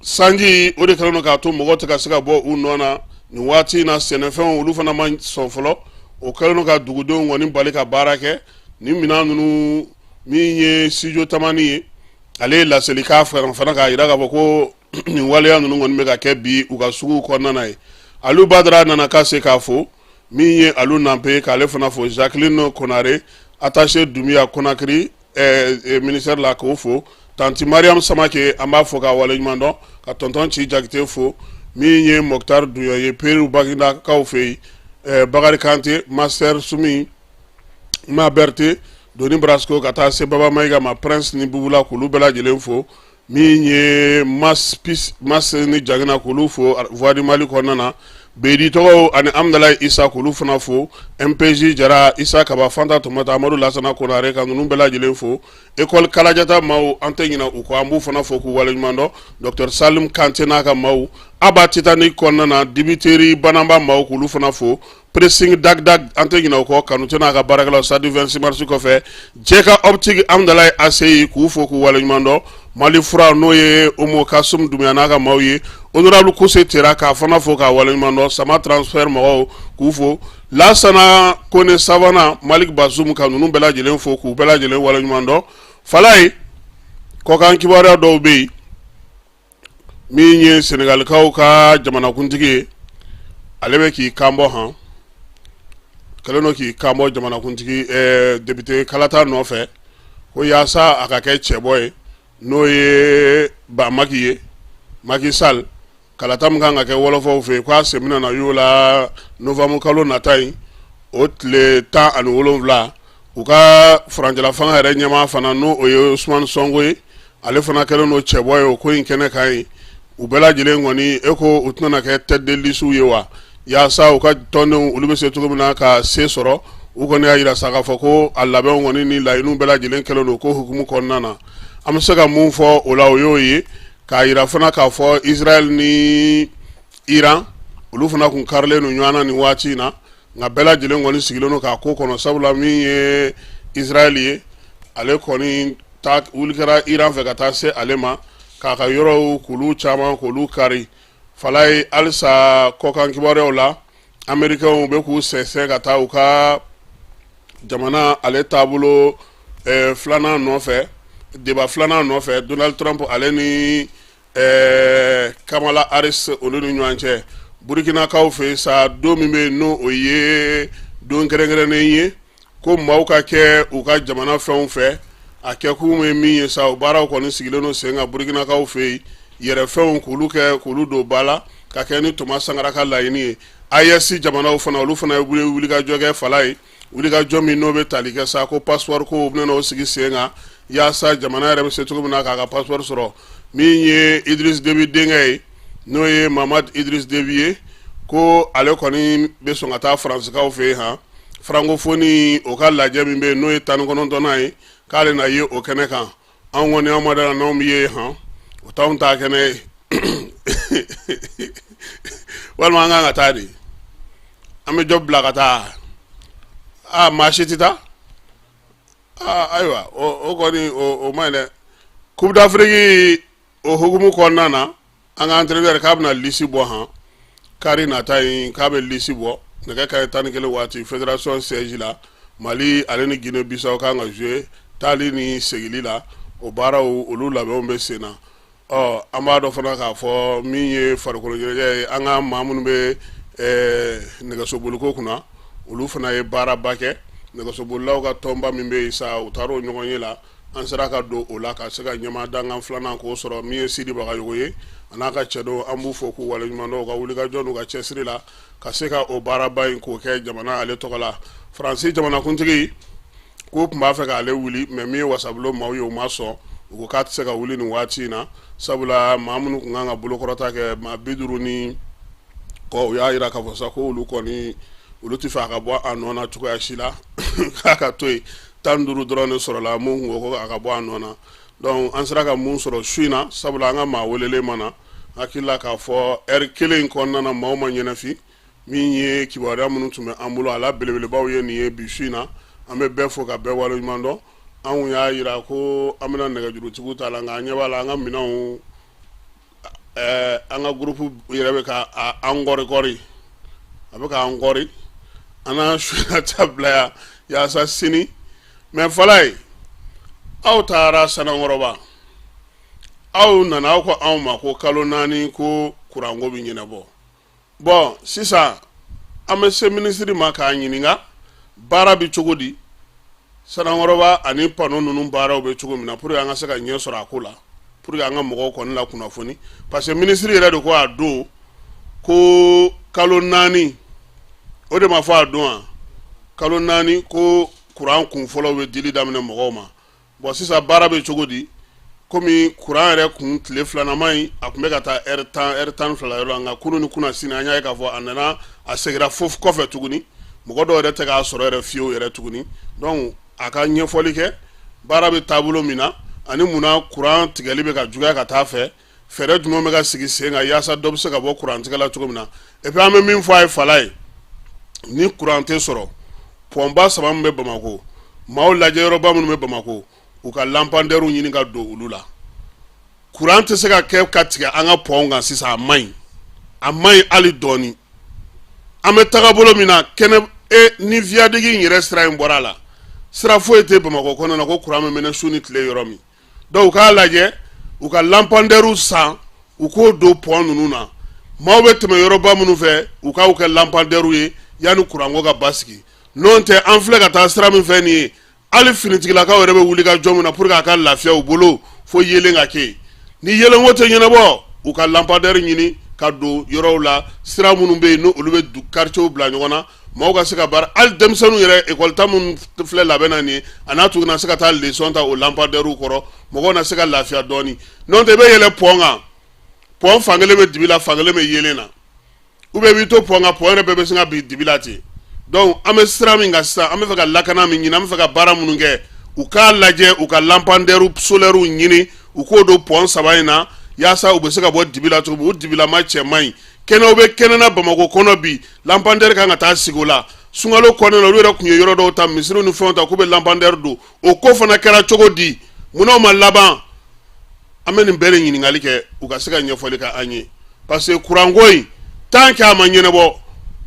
Sanji o de kɛlen don k'a to mɔgɔw tɛ ka se ka bɔ u nɔ na nin waati in na. Sɛnɛfɛnw olu fana ma sɔn fɔlɔ, o kɛlen don ka dugudenw kɔni bali ka baara kɛ. Nin minɛn ninnu, min ye Studio Tamani ye, ale ye laseli k'a fana k'a jira k'a fɔ ko nin waleya ninnu kɔni bɛ ka kɛ bi u ka sugu kɔnɔna na ye. Alu Badara nana ka se k'a fo, min ye Alu Nanpe k'ale fana fo, Jacqueline Konare, attaché Dunbiya Conakry ministère la, k'o fo, tanti Mariam Samake, an b'a fo k'a waleɲuman dɔn, ka tonton Ci Jakite fo, min ye Moctar Dunya ye Peru Bagindakaw fɛ yen, Bakari Kante, Master Sumi Ma Berthe Doni Brasco, ka taa se Baba Mayiga ma, Prince ni Bubula, k'olu bɛɛ lajɛlen fo, min ye Mas Mas ni Jagina, k'olu fo Voix du Mali kɔnɔna na, Bedi tɔgɔw ani Amdalayi Isa, k'olu fana fo, MPJ Jara, Isa Kaba, Fanta Tomata, Amadu Lasana Konare, ka ninnu bɛɛ lajɛlen fo. École Kalajata maaw, an tɛ ɲinɛ u kɔ, an b'u fana fo k'u waleɲuman dɔn. Docteur Salim Kante n'a ka maaw, Aba Titanic kɔnɔna na, dibiterie Banamba maaw, k'olu fana fo. Pressing Dag Dag, an tɛ ɲinɛ o kɔ, Kanute n'a ka baarakɛlaw, Stade 26 mars kɔfɛ, Jɛka Optique, Amdalayi ACI, k'u fo k'u waleɲuman dɔn. Mali fura, n'o ye Omo Kasum Dunbiya n'a ka maaw ye, honorable Kose Tera, k'a fana fo k'a waleɲuman dɔn. Sama transfert mɔgɔw, k'u fo. Lasana Kone Savana, Malik Bazum, ka ninnu bɛɛ lajɛlen fo k'u bɛɛ lajɛlen waleɲuman dɔn. Falaye, kɔkan kibaruya dɔw bɛ yen. Min ye Senegalikaw ka jamanakuntigi ye, ale bɛ k'i kanbɔ han, kɛlen don k'i kanbɔ jamanakuntigi député kalata nɔfɛ, ko yaasa a ka kɛ cɛbɔ ye, n'o ye ba Maki ye, Macky Sall. Kalata min kan ka kɛ wɔlɔfɔw fɛ yen, k'a sen bɛna na y'o la novembre kalo nata in, o tile 17. U ka furancɛla fanga yɛrɛ ɲɛmaa fana, n'o o ye Ousmane Sonko ye, ale fana kɛlen don cɛbɔ ye o ko in kɛnɛ kan yen. U bɛɛ lajɛlen kɔni, e ko u tɛna kɛ tête de liste ye wa, yaasa u ka tɔndenw olu bɛ se cogo min na ka se sɔrɔ. U kɔni y'a jira sa k'a fɔ ko a labɛnw kɔni ni laɲiniw bɛɛ lajɛlen kɛlen don ko hukumu kɔnɔna na. An bɛ se ka mun fɔ o la, o y'o ye k'a jira fana k'a fɔ Israël ni Iran, olu fana kun karilen don ɲɔgɔn na nin waati in na, nka bɛɛ lajɛlen kɔni sigilen don k'a ko kɔnɔ, sabula min ye Israël ye, ale kɔni ta wuli kɛra Iran fɛ ka taa se ale ma k'a ka yɔrɔw k'olu caman k'olu kari. Falaye, halisa kɔkan kibaruyaw la, Américains bɛ k'u sɛnsɛn ka taa u ka jamana ale taabolo filanan nɔfɛ, débat filanan nɔfɛ, Donald Trump ale ni Kamala Harris olu ni ɲɔgɔn cɛ. Burukinakaw fɛ sa, don min bɛ yen, n'o o ye don kɛrɛnkɛrɛnnen ye ko maaw ka kɛ u ka jamana fɛnw fɛ, a kɛkun ye min ye sa, o baaraw kɔni sigilen don sen kan Burukinakaw fɛ yen, yɛrɛ fɛnw k'olu kɛ k'olu don ba la ka kɛ ni Thomas Sankara ka laɲini ye. AES jamanaw fana, olu fana ye wulikajɔ kɛ. Falaye, wulikajɔ min n'o bɛ tali kɛ sa ko passeport ko bɛna o sigi sen kan yaasa jamana yɛrɛ bɛ se cogo min na k'a ka passeport sɔrɔ. Min ye Idriss Déby denkɛ ye, n'o ye Mahamat Idriss Déby ye, ko ale kɔni bɛ sɔn ka taa Faransikaw fɛ yen han, francophonie o ka lajɛ min bɛ yen, n'o ye 19nan ye, k'ale na ye o kɛnɛ kan. Anw kɔni, anw ma da n'anw bɛ ye han, o t'anw ta kɛnɛ ye, walima an kan ka taa de, an bɛ jɔ bila ka taa. Aa, maa si tɛ taa. Aa, ayiwa, o kɔni o ma ɲi dɛ. Coupe d'Afrique o hukumu kɔnɔna na, an ka entraîneur k'a bɛna liste bɔ han, kari nata in k'a bɛ liste bɔ nɛgɛ kanɲɛ 11 waati fédération siège la. Mali ale ni Guinée Bissau kan ka jouer taali ni segili la, o baaraw olu labɛnw bɛ sen na. Ɔ, an b'a dɔn fana k'a fɔ min ye farikolo ɲɛnajɛ ye, an ka maa minnu bɛ nɛgɛsoboliko kunna. Olu fana ye baaraba kɛ. Nɛgɛsobolilaw ka tɔnba min bɛ yen sa, u taara o ɲɔgɔnye la. An sera ka don o la ka se ka ɲɛmaa dankan filanan k'o sɔrɔ, min ye Sidi Bagayogo ye, a n'a ka cɛdenw. An b'u fo k'u waleɲuman dɔn u ka wulikajɔ n'u ka cɛsiri la ka se ka o baaraba in k'o kɛ jamana ale tɔgɔ la. Faransi jamanakuntigi k'u tun b'a fɛ k'ale wuli, mais min ye wasabulon maaw ye, u ma sɔn. U ko k'a tɛ se ka wuli nin waati in na, sabula maa minnu tun kan ka bolokɔrɔta kɛ, maa 50 ni kɔ, u y'a jira k'a fɔ sa ko olu kɔni, olu tɛ fɛ a ka bɔ a nɔ na cogoya si la, k'a ka to yen. 15 dɔrɔn de sɔrɔla mun ko ko a ka bɔ a nɔ na. Donc an sera ka mun sɔrɔ su in na, sabula an ka maa welelen ma na, hakili la k'a fɔ ɛri kelen in kɔnɔna na, maaw ma ɲɛnafin. Min ye kibaruya minnu tun bɛ an bolo, a la belebelebaw ye nin ye bi su in na. An bɛ bɛɛ fo ka bɛɛ waleɲuman dɔn. Anw y'a jira ko an bɛna nɛgɛjurutigiw ta la, nka an ɲɛ b'a la an ka minɛnw, an ka groupe yɛrɛ bɛ ka an kɔrikɔri, a bɛ k'an kɔri. An n'an su ta bila yan yaasa sini. Mais Falaye, aw taara Sanankɔrɔba, aw nana, aw ko anw ma ko kalo 4 ko kuranko bɛ ɲɛnabɔ. Bon, sisan an bɛ se minisiri ma k'a ɲininka baara bɛ cogo di Sanankɔrɔba ani panneau ninnu baaraw bɛ cogo min na, pour que an ka se ka ɲɛ sɔrɔ a ko la, pour que an ka mɔgɔw kɔni la kunnafoni, parce que minisiri yɛrɛ de ko a don ko kalo 4, o de ma fɔ a don wa? Kalo 4 ko kuran kun fɔlɔ bɛ dili daminɛ mɔgɔw ma. Bon, sisan baara bɛ cogo di? Komi kuran yɛrɛ kun tile filanama in, a tun bɛ ka taa ɛri 10, ɛri 12 yɔrɔ la, nka kunun ni kunasini, an y'a ye k'a fɔ a nana a seginna fo kɔfɛ tuguni. Mɔgɔ dɔw yɛrɛ tɛ k'a sɔrɔ yɛrɛ fiyewu yɛrɛ tuguni. Donc a ka ɲɛfɔli kɛ baara bɛ taabolo min na, ani munna kuran tigɛli bɛ ka juguya ka taa fɛ, fɛɛrɛ jumɛn bɛ ka sigi sen kan yaasa dɔ bɛ se ka bɔ kurantigɛ la cogo min na. Et puis an bɛ min fɔ a ye, Falaye, ni kuran tɛ sɔrɔ, pɔnba saba min bɛ Bamakɔ, maaw lajɛyɔrɔba minnu bɛ Bamakɔ, u ka lampandɛriw ɲini ka don olu la. Kuran tɛ se ka kɛ ka tigɛ an ka pɔnw kan sisan. A man ɲi, a man ɲi hali dɔɔni. An bɛ tagabolo min na kɛnɛ e ni viaduc in yɛrɛ sira in bɔra a la, sira foyi tɛ Bamakɔ kɔnɔna na ko kuran bɛ mɛnɛ su ni tile yɔrɔ min. Donc u k'a lajɛ, u ka lampandɛriw san, u k'o don pɔn ninnu na. Maaw bɛ tɛmɛ yɔrɔba minnu fɛ, u k'aw kɛ lampandɛriw ye yanni kuranko ka basigi. N'o tɛ, an filɛ ka taa sira min fɛ nin ye, hali finitigilakaw yɛrɛ bɛ wuli ka jɔ min na pour que a ka lafiya u bolo, fo yeelen ka kɛ yen. Ni yeelenko tɛ ɲɛnabɔ, u ka lampandɛri ɲini ka don yɔrɔw la, sira minnu bɛ yen n'olu bɛ quartier bila ɲɔgɔn na, maaw ka se ka baara, hali denmisɛnninw yɛrɛ, ekɔli ta minnu filɛ labɛn na nin ye, a n'a tuguni na se ka taa leçon ta o lampandɛriw kɔrɔ, mɔgɔw na se ka lafiya dɔɔni. N'o tɛ, i bɛ yɛlɛ pɔn kan, pɔn fankelen bɛ dibi la, fankelen bɛ yeelen na, ou bien i b'i to pɔn kan, pɔn yɛrɛ bɛɛ bɛ sin ka bin dibi la ten. Donc an bɛ sira min kan sisan, an bɛ fɛ ka lakana min ɲini, an bɛ fɛ ka baara minnu kɛ, u k'a lajɛ, u ka lampandɛriw solɛriw ɲini, u k'o don pɔn saba in na yaasa u bɛ se ka bɔ dibi la cogo min. U dibilama cɛ man ɲi. Kɛnɛw bɛ kɛnɛ na Bamakɔ kɔnɔ bi, lampandɛri kan ka taa sigi o la. Sunkalo kɔnɔna na, olu yɛrɛ tun ye yɔrɔ dɔw ta, misiriw ni fɛnw ta, k'u bɛ lampandɛri don. O ko fana kɛra cogo di? Munna o ma laban? An bɛ nin bɛɛ de ɲininkali kɛ, u ka se ka ɲɛfɔli kɛ an ye, parce que kuranko in, tant que a ma ɲɛnabɔ,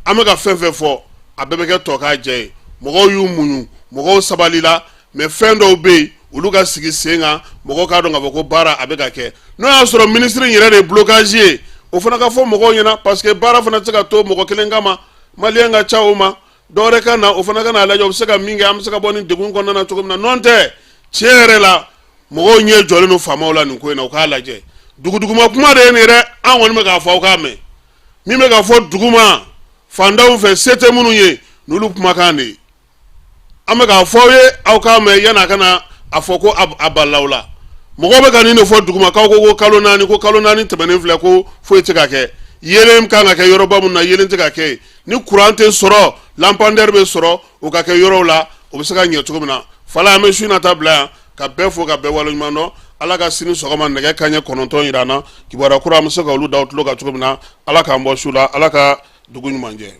an bɛ ka fɛn fɛn fɔ, a bɛɛ bɛ kɛ tɔ k'a jɛ ye. Mɔgɔw y'u muɲu, mɔgɔw sabalila, mais fɛn dɔw bɛ yen, olu ka sigi sen kan, mɔgɔw k'a dɔn k'a fɔ ko baara a bɛ ka kɛ. N'o y'a sɔrɔ minisiri yɛrɛ de ye blocage ye, o fana ka fɔ mɔgɔw ɲɛna, parce que baara fana tɛ se ka to mɔgɔ kelen kama. Maliyɛn ka ca o ma, dɔwɛrɛ ka na, o fana ka n'a lajɛ o bɛ se ka min kɛ, an bɛ se ka bɔ nin degun kɔnɔna na cogo min na. N'o tɛ, tiɲɛ yɛrɛ la, mɔgɔw ɲɛ jɔlen don faamaw la nin ko in na. U k'a lajɛ, duguduguma kuma de ye nin ye dɛ. An kɔni bɛ k'a fɔ, aw k'a mɛn. Min bɛ ka fɔ duguma fantanw fɛ, se tɛ minnu ye, n'olu kumakan de ye an bɛ k'a fɔ aw ye, aw k'a mɛn yanni a kana a fɔ ko a balila la. Mɔgɔw bɛ ka nin de fɔ duguma, k'aw ko kalo 4, ko kalo 4 tɛmɛnen filɛ, ko foyi tɛ ka kɛ. Yeelen kan ka kɛ yɔrɔba min na, yeelen tɛ ka kɛ yen. Ni kuran tɛ sɔrɔ, lampandɛri bɛ sɔrɔ, o ka kɛ yɔrɔw la, o bɛ se ka ɲɛ cogo min na. Fala, an bɛ su in na ta bila yan ka bɛɛ fo ka bɛɛ waleɲuman dɔn. Ala ka sini sɔgɔma nɛgɛ kanɲɛ 9 jira an na, kibaruya kura an bɛ se ka olu da aw tulo kan cogo min na. Ala k'an bɔ su la, Ala ka dugu ɲuman jɛ.